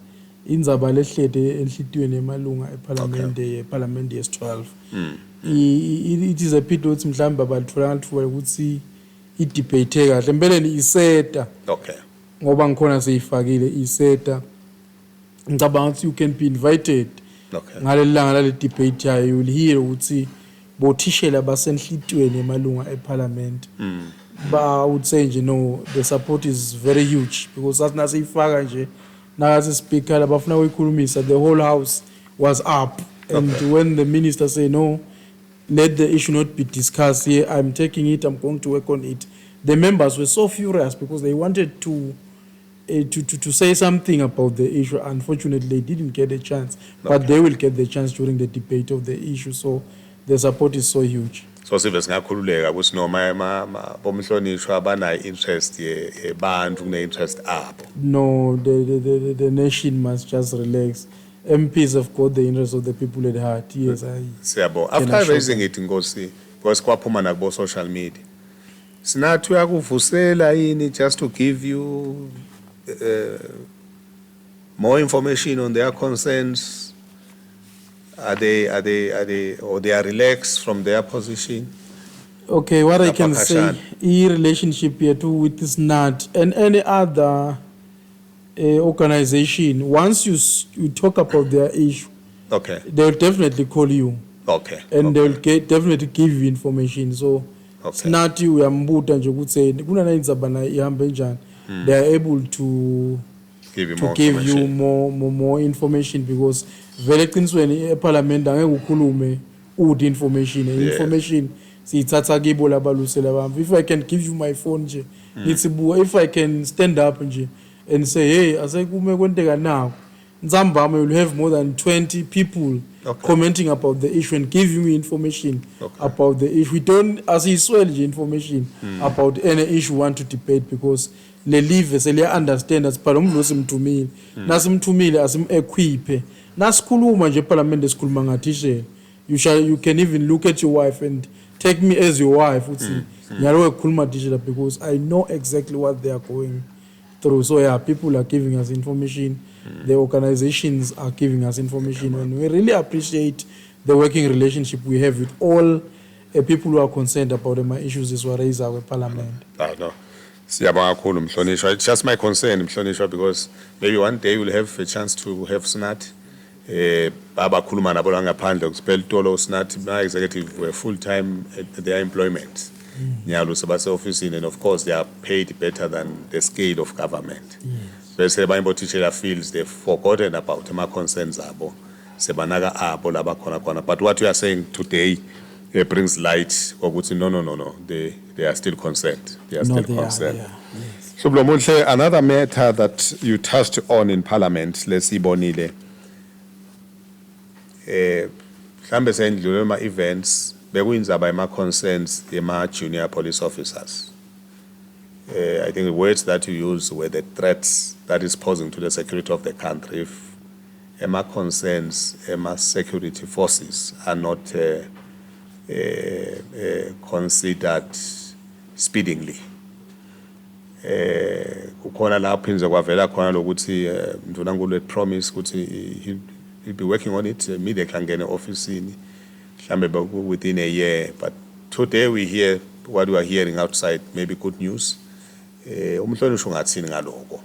Speaker 2: indzaba lehlete enhlitiyweni yemalunga eParliament, yeParliament yes-12. It is a pity ukuthi mhlawumbe abalitholanga lithuba lokuthi i-debate kahle. Empeleni iseta ngoba ngikhona seyifakile iseta. Ngicabanga ukuthi you can be invited ngaleli langa lale debate yayo, you will hear ukuthi bothishela basenhlitiyweni emalunga eParliament. Ba I would say nje, no, the support is very huge because sathi nasiyifaka nje, nakathi speaker labafuna ukuyikhulumisa, the whole house was up and when the minister say, "No, let the issue not be discussed here, I'm taking it, I'm going to work on it," the members were so furious because they wanted to say something about the issue. Unfortunately, they didn't get a chance, but they will get the chance during the debate of the issue. So the support is so huge.
Speaker 1: So sive singakhululeka ukuthi noma bomhlonishwa banayo interest yebantu kune-interest abo.
Speaker 2: No, the nation must just relax. MPs have got the interest of the people at heart. Yes, I
Speaker 1: Siyabonga.
Speaker 2: can
Speaker 1: After
Speaker 2: assure
Speaker 1: raising it, Nkosi, because kwaphuma nakubo social media, sinathi uyakuvusela yini just to give you more information on their concerns? Are they or they are relaxed from their position?
Speaker 2: Okay, what I
Speaker 1: Lapha
Speaker 2: can say,
Speaker 1: khashana.
Speaker 2: I-relationship yethu with SNAT and any other organization, once you talk about their issue, they'll definitely call you and they'll definitely give you information. So SNAT uyambuta nje ukuthi kunana indzaba nayo ihambe njani. They are able to
Speaker 1: give you
Speaker 2: to
Speaker 1: more
Speaker 2: give you
Speaker 1: information.
Speaker 2: more information because vele eqinisweni eParliament angeke ukhulume ude information. Information siyithatha kibo labalusela abantu. If I can give you my phone nje, ngithi buka, if I can stand up nje and say, "Hey, asekume kwenteka naku," ntsambama you'll have more than 20 people commenting about the issue and giving you information about the issue. We don't, asiyisweli nje information about any issue we want to debate because le live seliya understand sibhala umdlo simthumile, nasimthumile asim-equiphe. Nasikhuluma nje eParliament sikhuluma ngathishela. You can even look at your wife and take me as your wife uthi ngiyaloke kukhuluma thishela because I know exactly what they are going through. So yeah, people are giving us information, the organizations are giving us information, and we really appreciate the working relationship we have with all people who are concerned about my issues esiwa-raise kweParliament.
Speaker 1: Ah, no. Siyabonga kakhulu, mhlonishwa. It's just my concern, mhlonishwa, because maybe one day we'll have a chance to have SNAT. Abakhuluma nabo la ngaphandle kusipela itolo SNAT ma executive were full time at their employment. Nyalo sebase office and of course they are paid better than the scale of government. Bese abanye bothishela feels they've forgotten about ama concerns abo. Sebanaka abo laba khona khona. But what you are saying today brings light ukuthi no, they are still concerned. They are
Speaker 2: No,
Speaker 1: still
Speaker 2: they are,
Speaker 1: concerned.
Speaker 2: They are, yes.
Speaker 1: Hlubulomuhle, another matter that you touched on in parliament lesibonile, mhlambe sendlule ema events, bekuyindzaba ema concerns yema junior police officers. I think the words that you used were the threats that is posing to the security of the country if ema concerns ema security forces are not considered speedingly. Kukhona la phindze kwavela khona lokuthi Ndvunankhulu had promise ukuthi he'll be working on it immediately angene officeini, mhlambe within a year, but today we hear what we are hearing outside, maybe good news. Umhlonishwa ungathini ngaloko,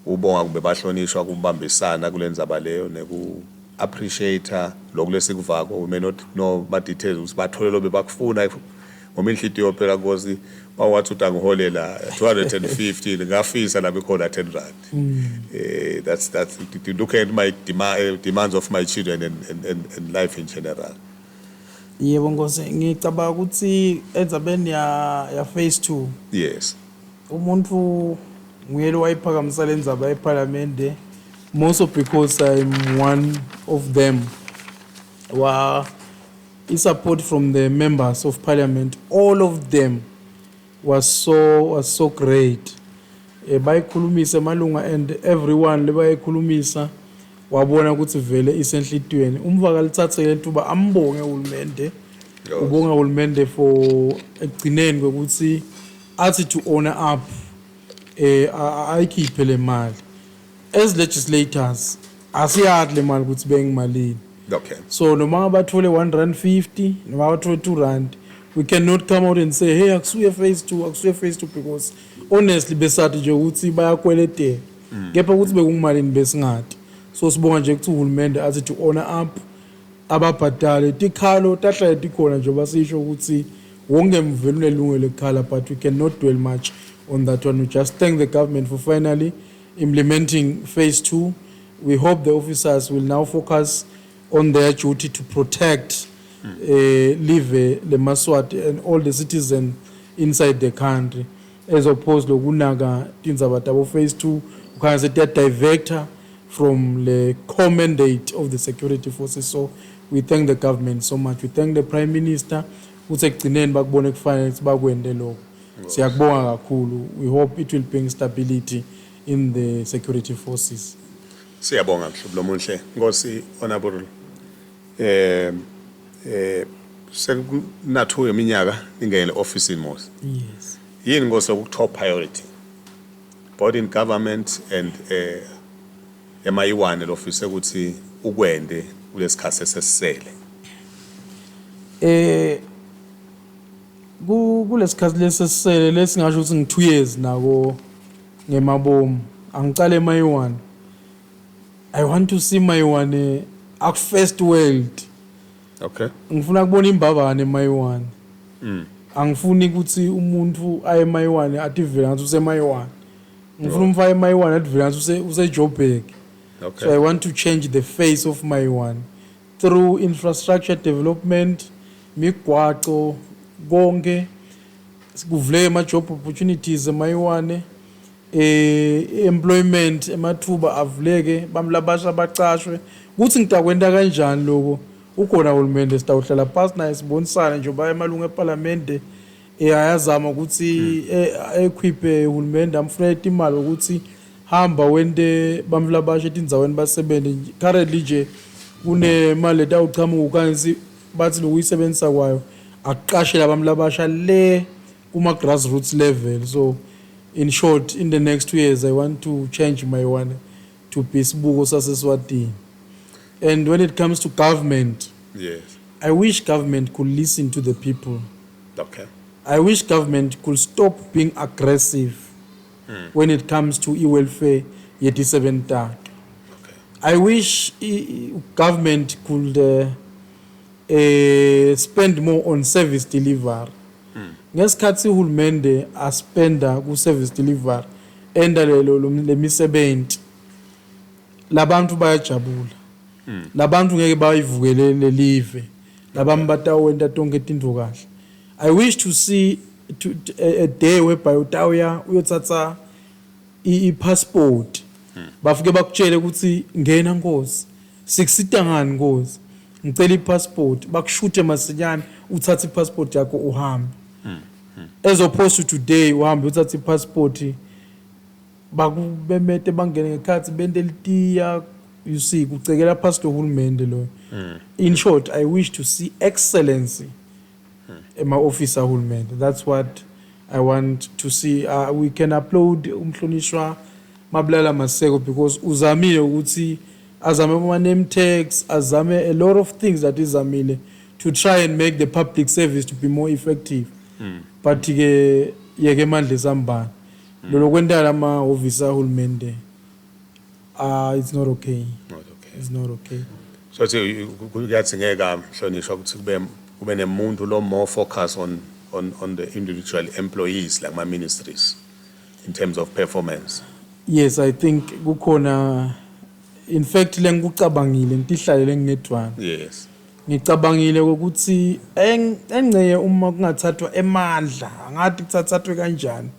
Speaker 1: ubonga kube bahlonishwa kubambisana kulendzaba leyo neku appreciate lokhu lesikuvako? We may not know ma details ukuthi bathole lo bebakufuna ngoba inhlitiyo phela, Nkosi, bawathi uthi angiholela 250, ngafisa nami khona R10. That's to look at my demands of my children and life in general.
Speaker 2: Yebo Nkosi, ngicabanga ukuthi endzabeni ya phase 2 umuntu nguye lo wayiphakamisa le ndzaba eParliament, most of because I'm one of them wa i-support from the members of parliament, all of them, was so great. Bayikhulumisa amalunga and everyone lebayikhulumisa wabona ukuthi vele isenhlitiyweni. Umvaka lithathe lethuba ambonge uhulumende, ubonga uhulumende for ekugcineni kwekuthi Athi to own up, ayikhiphe le mali. As legislators asiyazi le mali ukuthi bengimalini. So noma bathole 1 rand 50, noma bathole 2 rand, we cannot come out and say, "Hey, akusuye phase 2, akusuye phase 2," because honestly besathi nje ukuthi bayakweletela, kepha ukuthi bekungumalini besingati. So sibonga nje ukuthi uhulumende athi to own up, ababhadale. Tikhalo tahlale tikhona njengoba sisho ukuthi wonke mveli unelungelo lekukhala, but we cannot dwell much on that one. We just thank the government for finally implementing phase 2. We hope the officers will now focus on their duty to protect live lemaswati and all the citizens inside the country, as opposed lokunaka tindzaba tabo phase 2, kukhanya setiya-diverta from the core mandate of the security forces. So we thank the government so much. We thank the Prime Minister ukuthi ekugcineni bakubone kufanele ukuthi bakwente lokho. Siyakubonga kakhulu. We hope it will bring stability in the security forces.
Speaker 1: Siyabonga, mhlobo lomuhle. Nkosi Honorable, sekunathu iminyaka ningene office mos.
Speaker 2: Yes.
Speaker 1: Yini, Nkosi, oku top priority both in government and emayiwane lofise ukuthi ukwende kulesikhathi sesisele?
Speaker 2: Kulesikhathi lesesisele, lesingasho ukuthi ngi 2 years nako ngemabomu, angicale emayiwane. I want to see Mayiwane aku first world. Ngifuna kubona imbabane eMayiwane. Angifuni ukuthi umuntu aye eMayiwane ativele ngathi usemayiwane. Ngifuna umfake eMayiwane ativele ngathi use Joburg. So I want to change the face of Mayiwane through infrastructure development, migwaco konke, kuvuleke ama job opportunities eMayiwane, employment, emathuba avuleke, bantu labasha bacashwe. Kuthi ngitakwenta kanjani lokho, ukhona uhulumende, sitawuhlala phansi naye sibonisane, njengoba emalungu eParliament ayazama ukuthi equip uhulumende, amfunele imali ukuthi hamba wente bantu labasha etindzaweni basebenze. Currently nje kunemali letawuchamuka kanti bathi lokuyisebenzisa kwayo akuqashe labantu labasha le kuma grassroots level. So in short, in the next 2 years I want to change Mayiwane to be sibuko saseswatini. And when it comes to government, I wish government could listen to the people. I wish government could stop being aggressive when it comes to e-welfare yetisebenti takhe. I wish government could spend more on service delivery. Ngesikhathi uhulumende aspenda ku service delivery, enda lelo lemisebenzi, labantu bayajabula. Labantu ngeke bayivukele lelive. Labami batawenta tonke tintfo kahle. I wish to see a day whereby utawuya uyothatha i-passport, bafike bakutshele ukuthi, "Ngena nkosi, sikusita ngani nkosi?" "Ngicela i-passport." Bakushuthe masinyane, uthathe i-passport yakho uhambe, as opposed to today uhambe uthathe i-passport, bakubemete, bangene ngekhathi bente litiya. You see, kucekela phasi lohulumende loyo. In short, I wish to see excellency ema-office ahulumende. That's what I want to see. We can applaud umhlonishwa Mabulala Maseko because uzamile ukuthi azame ama-name tags, azame a lot of things that izamile to try and make the public service to be more effective, but ke yeke emandla esambane lolo kwenta lamahhovisi ahulumende, it's not okay.
Speaker 1: Not okay.
Speaker 2: It's not okay.
Speaker 1: So thi kuyadzingeka, mhlonishwa, ukuthi kube nemuntu lo more focus on the individual employees like my ministries in terms of performance.
Speaker 2: Yes, I think kukhona. In fact, lengikucabangile ngitihlalele ngedwana, ngicabangile ukuthi engceye uma kungathathwa emandla, angathi kuthathathwe kanjani,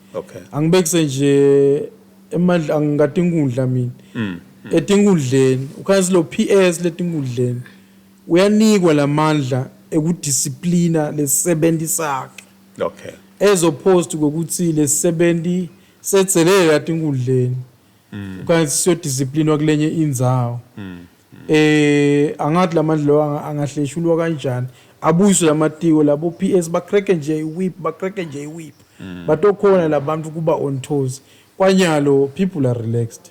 Speaker 2: angibekise nje emandla, angikade inkundla mina etinkundleni, ukhansi lo PS letinkundleni uyanikwa lamandla ekudisciplina lesisebenzi sakhe, as opposed to kokuthi lesisebenzi setselela tinkundleni ukanti siyodisciplinwa kulenye indzawo. Angathi lamandla lawa angahleshulwa kanjani, abuyiswe lamatiko labo PS, bakreke nje iwhip, bakreke nje iwhip. Batokhona labantu kuba on toes. Kwanyalo people are relaxed.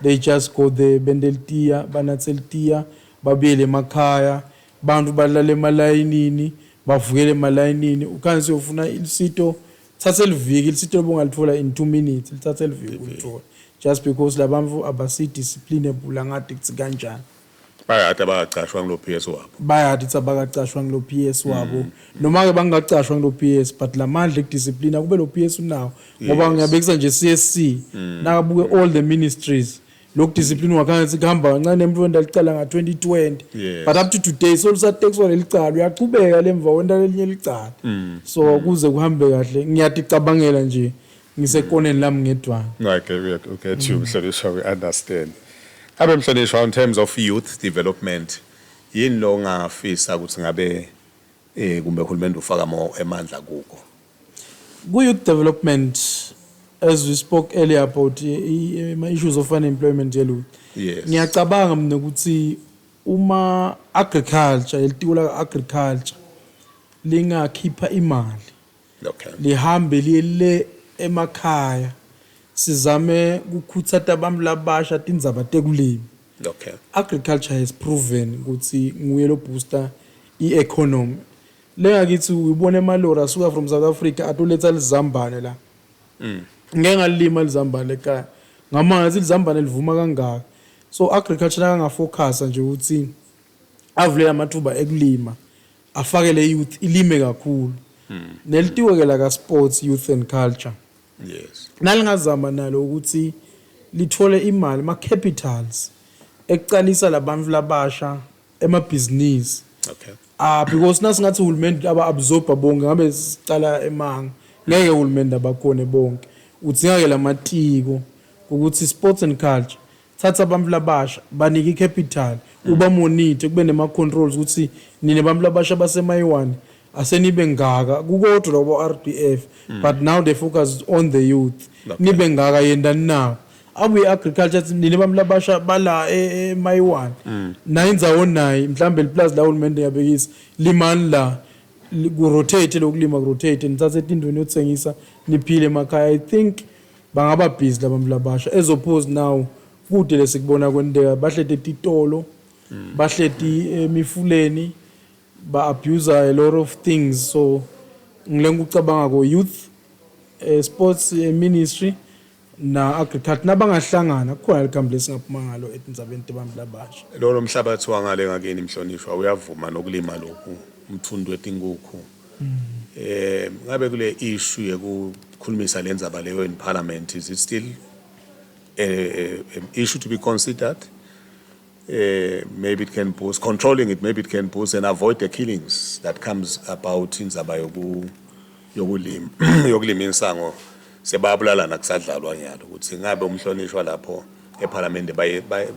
Speaker 2: They just go there, bente litiya, banatse litiya, babuyele emakhaya. Bantu balala emalayinini, bavukele emalayinini. Ukhansi uyofuna ilisito, thathe liviki lisito lobungalithola in 2 minutes, lithathe liviki ulithola, just because labantu abasi disciplinable, angadi kuthi kanjani.
Speaker 1: Bayade abacashwa ngilo PS wabo.
Speaker 2: Bayadi ukuthi abakacashwa ngilo PS wabo, noma ke bangacashwa ngilo PS, but lamandla ekudiscipline kube lo PS unawo, ngoba ngiyabekisa nje CSC nakabuke all the ministries, lokhu discipline wakhangathi kuhamba kancane. Umuntu wenda licala nga-2020, but up to today solusatekiswa leli cala, uyachubeka lemva wenta lelinye licala. So kuze kuhambe kahle, ngiyaticabangela nje ngisekoneni lami ngedwana.
Speaker 1: Okay, we get you, Mhlonishwa, we understand. Abe Mhlonishwa, in terms of youth development, yini lo ngafisa ukuthi ngabe kumbe uhulumende ufaka mo emandla kuko?
Speaker 2: Ku-youth development, as we spoke earlier about ama-issues of unemployment ye-youth, ngiyacabanga mina ukuthi uma agriculture, elitiko la-agriculture lingakhipha imali, lihambe liye le emakhaya, sizame ukukhuthata abantu labasha tindzaba tekulima. Agriculture has proven ukuthi nguye lo booster i-economy lengakithi. Uyibona emalori asuka from South Africa atoletha lizambane la. Ngeke ngalima lizambane ekhaya ngamanzi, lizambane livuma kangaka. So agriculture nakangafocusa nje ukuthi avule amathuba ekulima, afake le youth ilime kakhulu. Nelitiko ke la ka sports, youth and culture, nalingazama nalo ukuthi lithole imali, ma capitals ekucalisa labantu labasha emabhizinisi. Ah, because nasingathi uhulumende aba absorb bonke, ngabe sicala emanga. Ngeke uhulumende abakhone bonke. Udzinga ke lamatiko ukuthi sports and culture thatha abantu labasha, banike icapital, uba monitor, kube nema controls ukuthi nine bantu labasha basemayiwani asenibe ngaka kukodwa labo RDF, but now they focus on the youth. Nibe ngaka, yendani nawo. Abuye agriculture athi nine bantu labasha bala emayiwani nayo indzawo, nayi mhlambe liplazi la hulumende yabekisa, limani la, ku-rotate lokulima, ku-rotate, nithathe tindweni yokuthengisa, niphile emakhaya. I think bangaba busy labantu labasha, as opposed now kude lesikubona kwenteka, bahleti etitolo, bahleti emifuleni, ba-abuse a lot of things. So ngile ngikucabanga ko youth, sports, ministry na agriculture nabangahlangana, kukhona likhambi lesingaphuma ngalo etindzabeni tebantu labasha.
Speaker 1: Lolo mhlabathi wangale ngakini, Mhlonishwa, uyavuma nokulima lokhu umthundu wetinkukhu. Ngabe kule issue yekukhulumisa lendzaba leyo in parliament, is it still an issue to be considered? Maybe it can boost controlling it, maybe it can boost and avoid the killings that comes about indzaba yokulima insango, sebayabulalana kusadlalwa nyalo. Ukuthi ngabe umhlonishwa lapho eParliament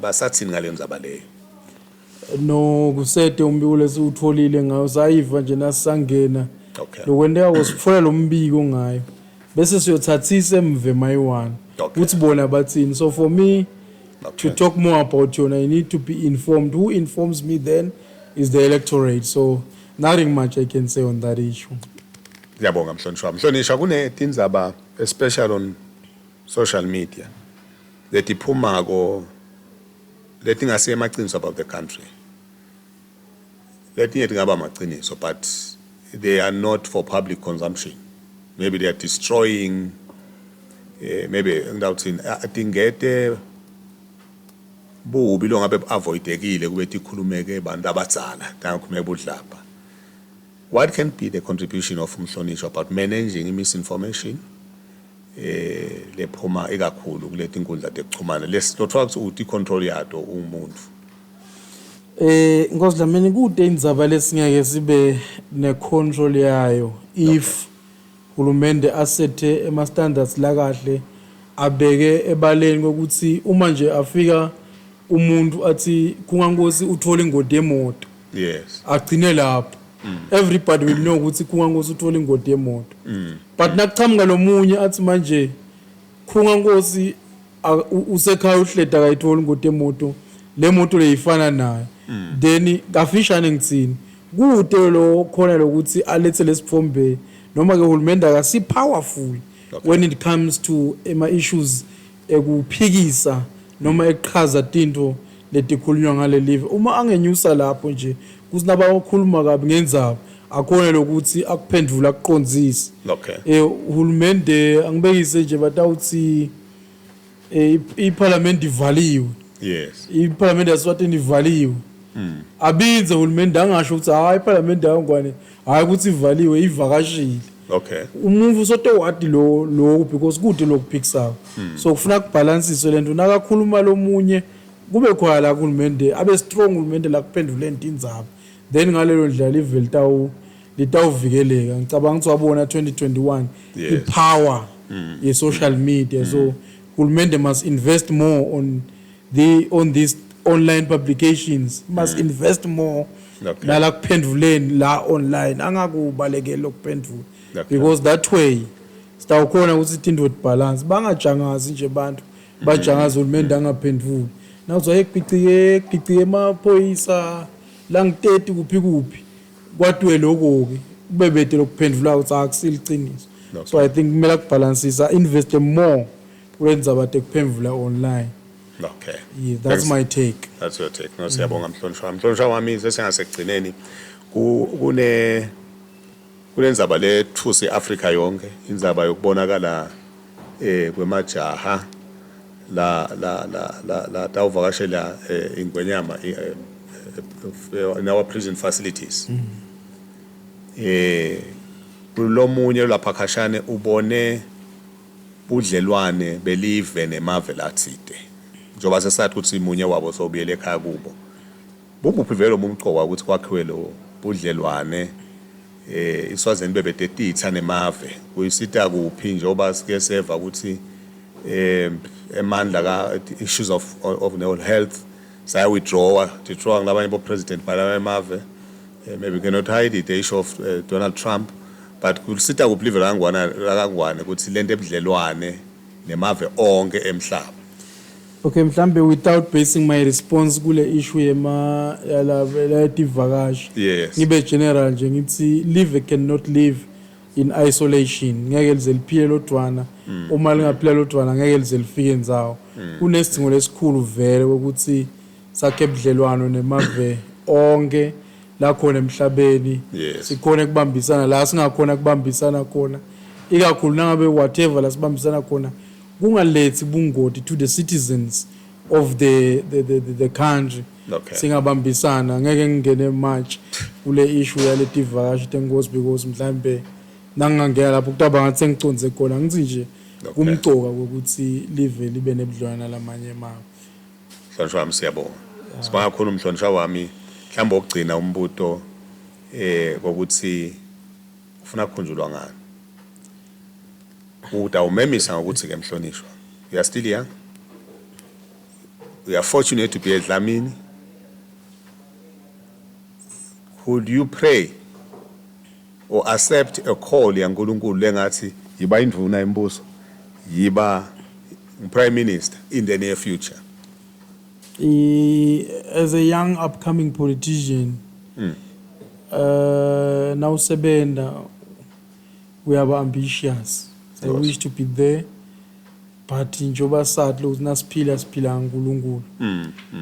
Speaker 1: basathini ngale ndzaba leyo?
Speaker 2: No, kusete umbiko lesiwutholile ngayo, sayiva nje nasisangena. Lokwenteka kusitfola lo mbiko ngayo, bese siyothathisa emve mayiwani ukuthi bona bathini. So for me to talk more about yona, I need to be informed. Who informs me then is the electorate, so nothing much I can say on that issue.
Speaker 1: Ngiyabonga, mhlonishwa. Mhlonishwa, kunetindzaba especially on social media letiphumako letingasiye emaciniso about the country. Letinye tingaba amaciniso, but they are not for public consumption. Maybe they are destroying, maybe ngitawuthini, tingete bubi lo ngabe avoidekile kube tikhulumeke abantu abadzala, tangakhulumeka budlabha. What can be the contribution of umhlonishwa about managing misinformation lephuma ikakhulu kuleti nkundla tekuchumana lesilothola ukuthi uthi control yato umuntu?
Speaker 2: Nkosi Dlamini, kude indzaba lesingeke sibe ne control yayo if hulumende asethe ema standards la kahle, abeke ebaleni ukuthi uma nje afika umuntu athi Khungankosi uthola ingodi yemoto, agcine lapho, everybody will know ukuthi Khungankosi uthola ingodi yemoto. But nakuchamuka lo munye athi manje Khungankosi usekhaya uhleda, akayitholi ingodi yemoto, le moto leyifana nayo, then kafishane ngithini, kude lo khona lokuthi alethe lesifombe Noma ke uhulumende akasi powerful
Speaker 1: Okay.
Speaker 2: when it comes to ema issues ekuphikisa noma ekuchaza tinto letikhulunywa ngalelive. Uma angenyusa lapho nje kuthi nabakhuluma kabi ngendzaba, akhona lokuthi akuphendvule, akuqondzise. Uhulumende, angibekise nje, batawuthi iparliament ivaliwe. Iparliament yaSwatini ivaliwe. Abinze uhulumende angasho ukuthi hayi, iparliament yaNgwane, hayi ukuthi ivaliwe, ivakashile. Umuntu usotowati lo lo because kude lokuphikisayo, so kufuna kubhalansiswe lento. Nakakhuluma lomunye, kube khona la kuhulumende abe strong, uhulumende la kuphendule indzaba, then ngalelo ndlela live litawuvikeleka. Ngicabanga ukuthi wabona 2021 i-power ye-social media, so hulumende must invest more on these online publications, must invest more nala kuphendvuleni la online, angakubalekeli ukuphendvula because that way sitawukhona ukuthi tinto balance, bangajangazi nje bantu, bajangazi uhulumende angaphendvuli. Nawuzwa ekugicike gicike emaphoyisa la ngi-30 kuphi kuphi, kwatiwe lokho-ke, kube bede lokuphendvula ukuthi akusiliciniso. So I think kumele akubhalansisa, invest more kule ndzaba tekuphendvula online. Yeah, that's
Speaker 1: Thanks.
Speaker 2: my take.
Speaker 1: That's your take. No, siyabonga mhlonishwa. Mhlonishwa wami, sesingasekugcineni, kunendzaba lethusa iAfrika yonke, indzaba yokubonakala kwemajaha la tawuvakashela ingwenyama in our prison facilities. Kulomunye lapha khashane ubone budlelwane belive nemave lathide, njengoba sesathi ukuthi munye wabo sowubuyele ekhaya kubo. Bubuphi vele umumqoka ukuthi kwakhiwe lo budlelwane, iSwazini bebedetitha nemave, kuyisita kuphi, njengoba sike seva ukuthi emandla ka issues of the health saya withdraw ngabanye bo president balama emave, maybe we cannot hide it, the issue of Donald Trump, but kusita kuphi live laNgwane, lakaNgwane, ukuthi lento ebudlelwane nemave onke emhlaba?
Speaker 2: Okay, mhlambe without basing my response kule issue yema yala letivakashi, ngibe general nje, ngithi live cannot live in isolation. Ngeke lize liphile lodwana. Uma lingaphila lodwana, ngeke lize lifike ndzawo. Kunesidingo lesikhulu vele ukuthi sakhe budlelwano nemave onke la khona emhlabeni, sikhone kubambisana la singakhona kubambisana khona, ikakhulu nangabe whatever la sibambisana khona kungalethi bungoti to the citizens of the country. Singabambisana. Ngeke ngingene much kule issue yaletivakashi tenkosi because mhlambe nangingangena lapho kutaba ngathi sengicondze khona. Ngithi nje kumcoka ukuthi live libe nebudlelwane nalamanye emave.
Speaker 1: Mhlonishwa wami, siyabonga, sibonga kakhulu mhlonishwa wami. Mhlawumbe okugcina umbuto kokuthi ufuna kukhunjulwa ngani? Utawumemisa ngokuthi ke mhlonishwa, you are still young, you are fortunate to be a Dlamini. Could you pray or accept a call yaNkulunkulu lengathi yiba indvuna yembuso, yiba prime minister in the near future?
Speaker 2: As a young upcoming politician, nawusebenta uyaba ambitious. I wish to be there, but njengoba sathi lokuthi nasiphila siphila ngaNkulunkulu,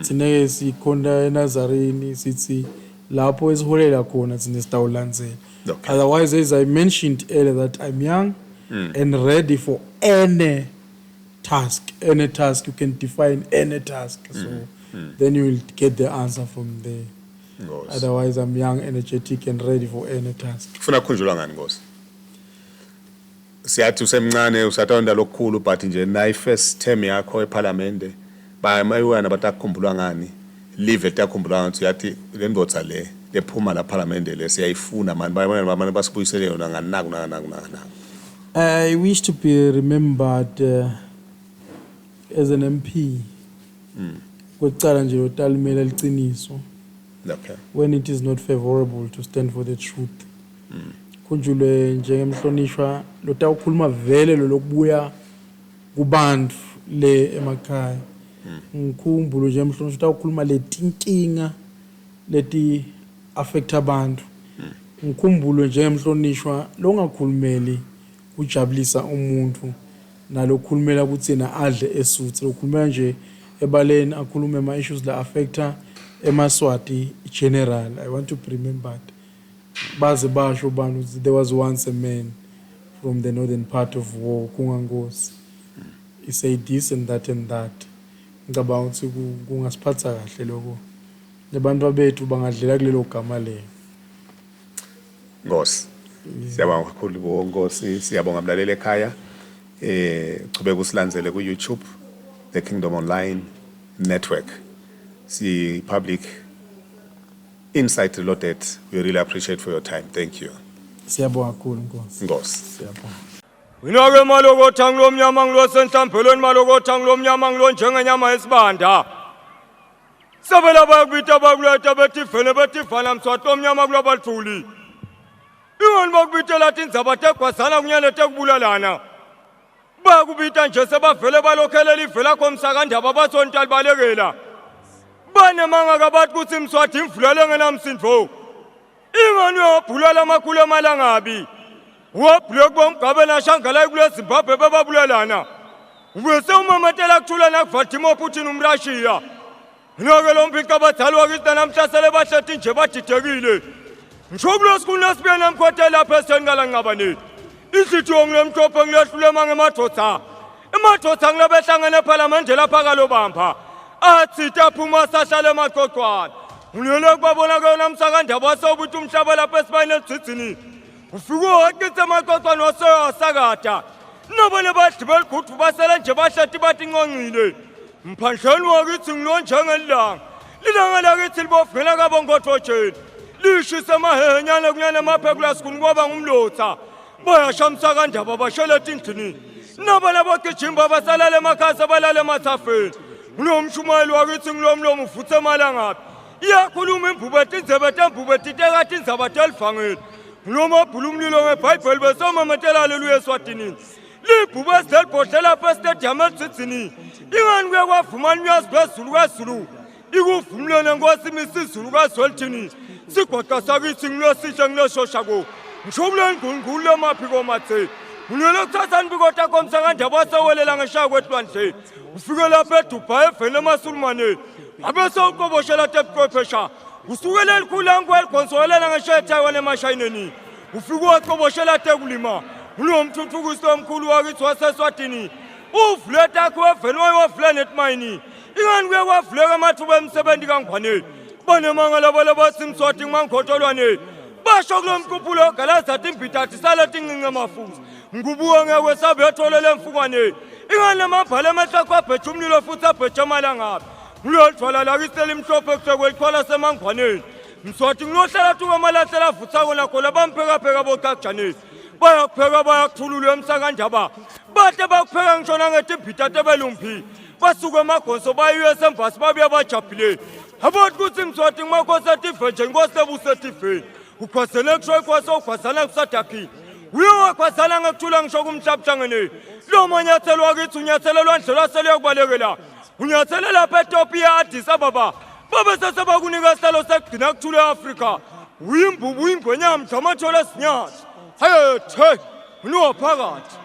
Speaker 2: thina-ke sikhonta eNazareni, sithi lapho esiholela khona thina sitawulandzela. Otherwise, as I mentioned earlier, that I'm young and ready for any task, any task you can define, any task. So then you will get the answer from there.
Speaker 1: Nkosi.
Speaker 2: Otherwise, I'm young, energetic and ready for any task.
Speaker 1: Kufuna kukhunjulwa ngani, Nkosi? Siyathi usemncane, usatawenda lokukhulu, but nje nayi first term yakho eParliament, bayamaywana batakukhumbulwa ngani? Live litakukhumbulwa ngathi yathi le ndvodza le lephuma la Parliament le siyayifuna mani, bayamane bamane basibuyisele yona nganaku naku naku naku.
Speaker 2: I wish to be remembered as an MP. Kwekucala nje yotalimela liciniso when it is not favorable to stand for the truth. Khunjulwe njengemhlonishwa lotawukhuluma vele lo lokubuya kubantu le emakhaya. Ngikhumbule nje emhlonishwa utawukhuluma letinkinga leti affect abantu. Ngikhumbulwe njengemhlonishwa longakhulumeli kujabulisa umuntu nalokhulumela ukuthi yena adle esuthe, lokhulumela nje ebaleni akhulume ama-issues la affecta emaSwati general. I want to be remembered. Baze basho bani ukuthi there was once a man from the northern part of war, Kungankosi. He said this and that and that. Ngicabanga ukuthi kungasiphatha kahle lokho. Abantu bethu bangadlela kulelo gama lelo.
Speaker 1: Nkosi. Siyabonga kakhulu bo Nkosi, siyabonga mlaleli ekhaya. Chubeka usilandzele ku YouTube, The Kingdom Online Network. Si public Insight Reloaded. We really appreciate for your time. Thank you.
Speaker 2: Siyabonga kakhulu Nkosi.
Speaker 1: Nkosi.
Speaker 2: Siyabonga.
Speaker 3: Mina-ke malokotha ngilomnyama ngilosenhlambelweni malokotha ngilomnyama ngilonjengenyama yesibanda. Sabela bayakubita bakuleta bethi vele bethi vala mswati lomnyama kulabathuli. Ingani bakubitela tindzaba tegwazana kunyane tekubulalana. Bayakubita nje sebavele balokhelela ivela komsakandaba bathonta libalekela. Banemanga kabathi kutsi mswati imvula lengenamsindvo. Ingani uyawabhulala amakhulu amalangabi. Wabhule kuba uMugabe naShangalayi kule Zimbabwe bebabulalana. Ubese umamatela kuthula nakuVladimir Putin umRashiya. Nake lo mphica abadala wakithi namhla sele bahleti nje badidekile. Ngisho kulesikhulu nesibuye namkhothe lapha eseni kalanqabane. Inhlithiyo ngilemhlophe ngilehlule mangemadvodza. Emadvodza ngilabehlangene ephalamende lapha kalobamba. Athi taphuma sahlala emaqoqwana. Ngilele kubabona kuyona msakandaba wasewubuthi umhlaba lapha esibayeni elidzidzini. Ufike waqitha emaqoqwana wasewasakada. Nabanye badli beligudu basele nje bahleti bathi nconcile. Mphandleni wakithi ngilo njengelanga. Lilanga lakithi libovela kabongothojeni. Lishise amahehenyane kunyane amaphekula sikhuni kwaba ngumlotha. Bayasha msakandaba bashele etindlini. Naba labogijimba basalala emakhasi abalala emathafeni. Ngulo mshumayeli wakithi ngulo mlomo uvuthe emalangaphi. Iyakhuluma imbube tindzebe tembube titeka tindzaba telivangeli. Ngulo mabhula umlilo ngebhayibheli besomamatela haleluya eswatini. Libhubesi lelibhodle lapha estadium elidzidzini. Ingani kuye kwavuma unyazi lwezulu kwezulu. Ikuvumlene nkosi imisizulu kazwelithini. Sigwaqa sakithi ngilosihle ngiloshoshako. Ngishobule ngungulu lemaphiko mathe. Ngilwele kuthatha nibiko takho msakandaba wasewelela ngeshaya kwetulwandle. Ufike lapha eDubai evele emaSulumane. Wabe sewuqoboshela tebuchwephesha. Usukele elikhulu ankwelikhonsowelela ngeshaya eTaiwan emashayineni. Ufike waqoboshela tekulima. Ngulowo mthuthukisi omkhulu wakithi waseSwatini. Uvule takhe wevele wayovula netimayini. Ingani kuye kwavuleka amathuba emisebenzi kaNgwane. Banemanga labo labathi Mswati ngmankhotholwane. Basho kulo mquphulo ogalaza timbita tisale tincince mafuza. Ngubuka ngeke sabe yatholela emfukwane. Ingani lamabhala emehlo abheja umlilo futhi abheja amalangabi. Ngilolithwala lakithi elimhlophe kusekwelithwala semangwaneni. Mswati ngiyohlala tuka amalahlela avuthako nakho labamphekapheka bocajaneni. Bayakupheka bayakuthulula emsakandaba. Bahle bakupheka ngisho nangetibhita tebelumbi. Basuka emagonso baye esembasi babuya bajabhile. Abathi ukuthi Mswati ngumakhosi ative nje inkosi ebuse etiveni. Ukhwazele kusho inkosi ukhwazana kusadakile. Uye wakhwazana ngekuthula ngisho kumhlaba uhlangene. Lo manyathelo wakithi unyathele lwandle lwaseluyakubalekela. Unyathele lapha eTopiya Addis Ababa. Babe sesebakunika isihlalo sekugcina kuthula e-Afrika. Uyimbubu uyingwenyama mdlamathole esinyathi. Hayethe, unuwaphakathi.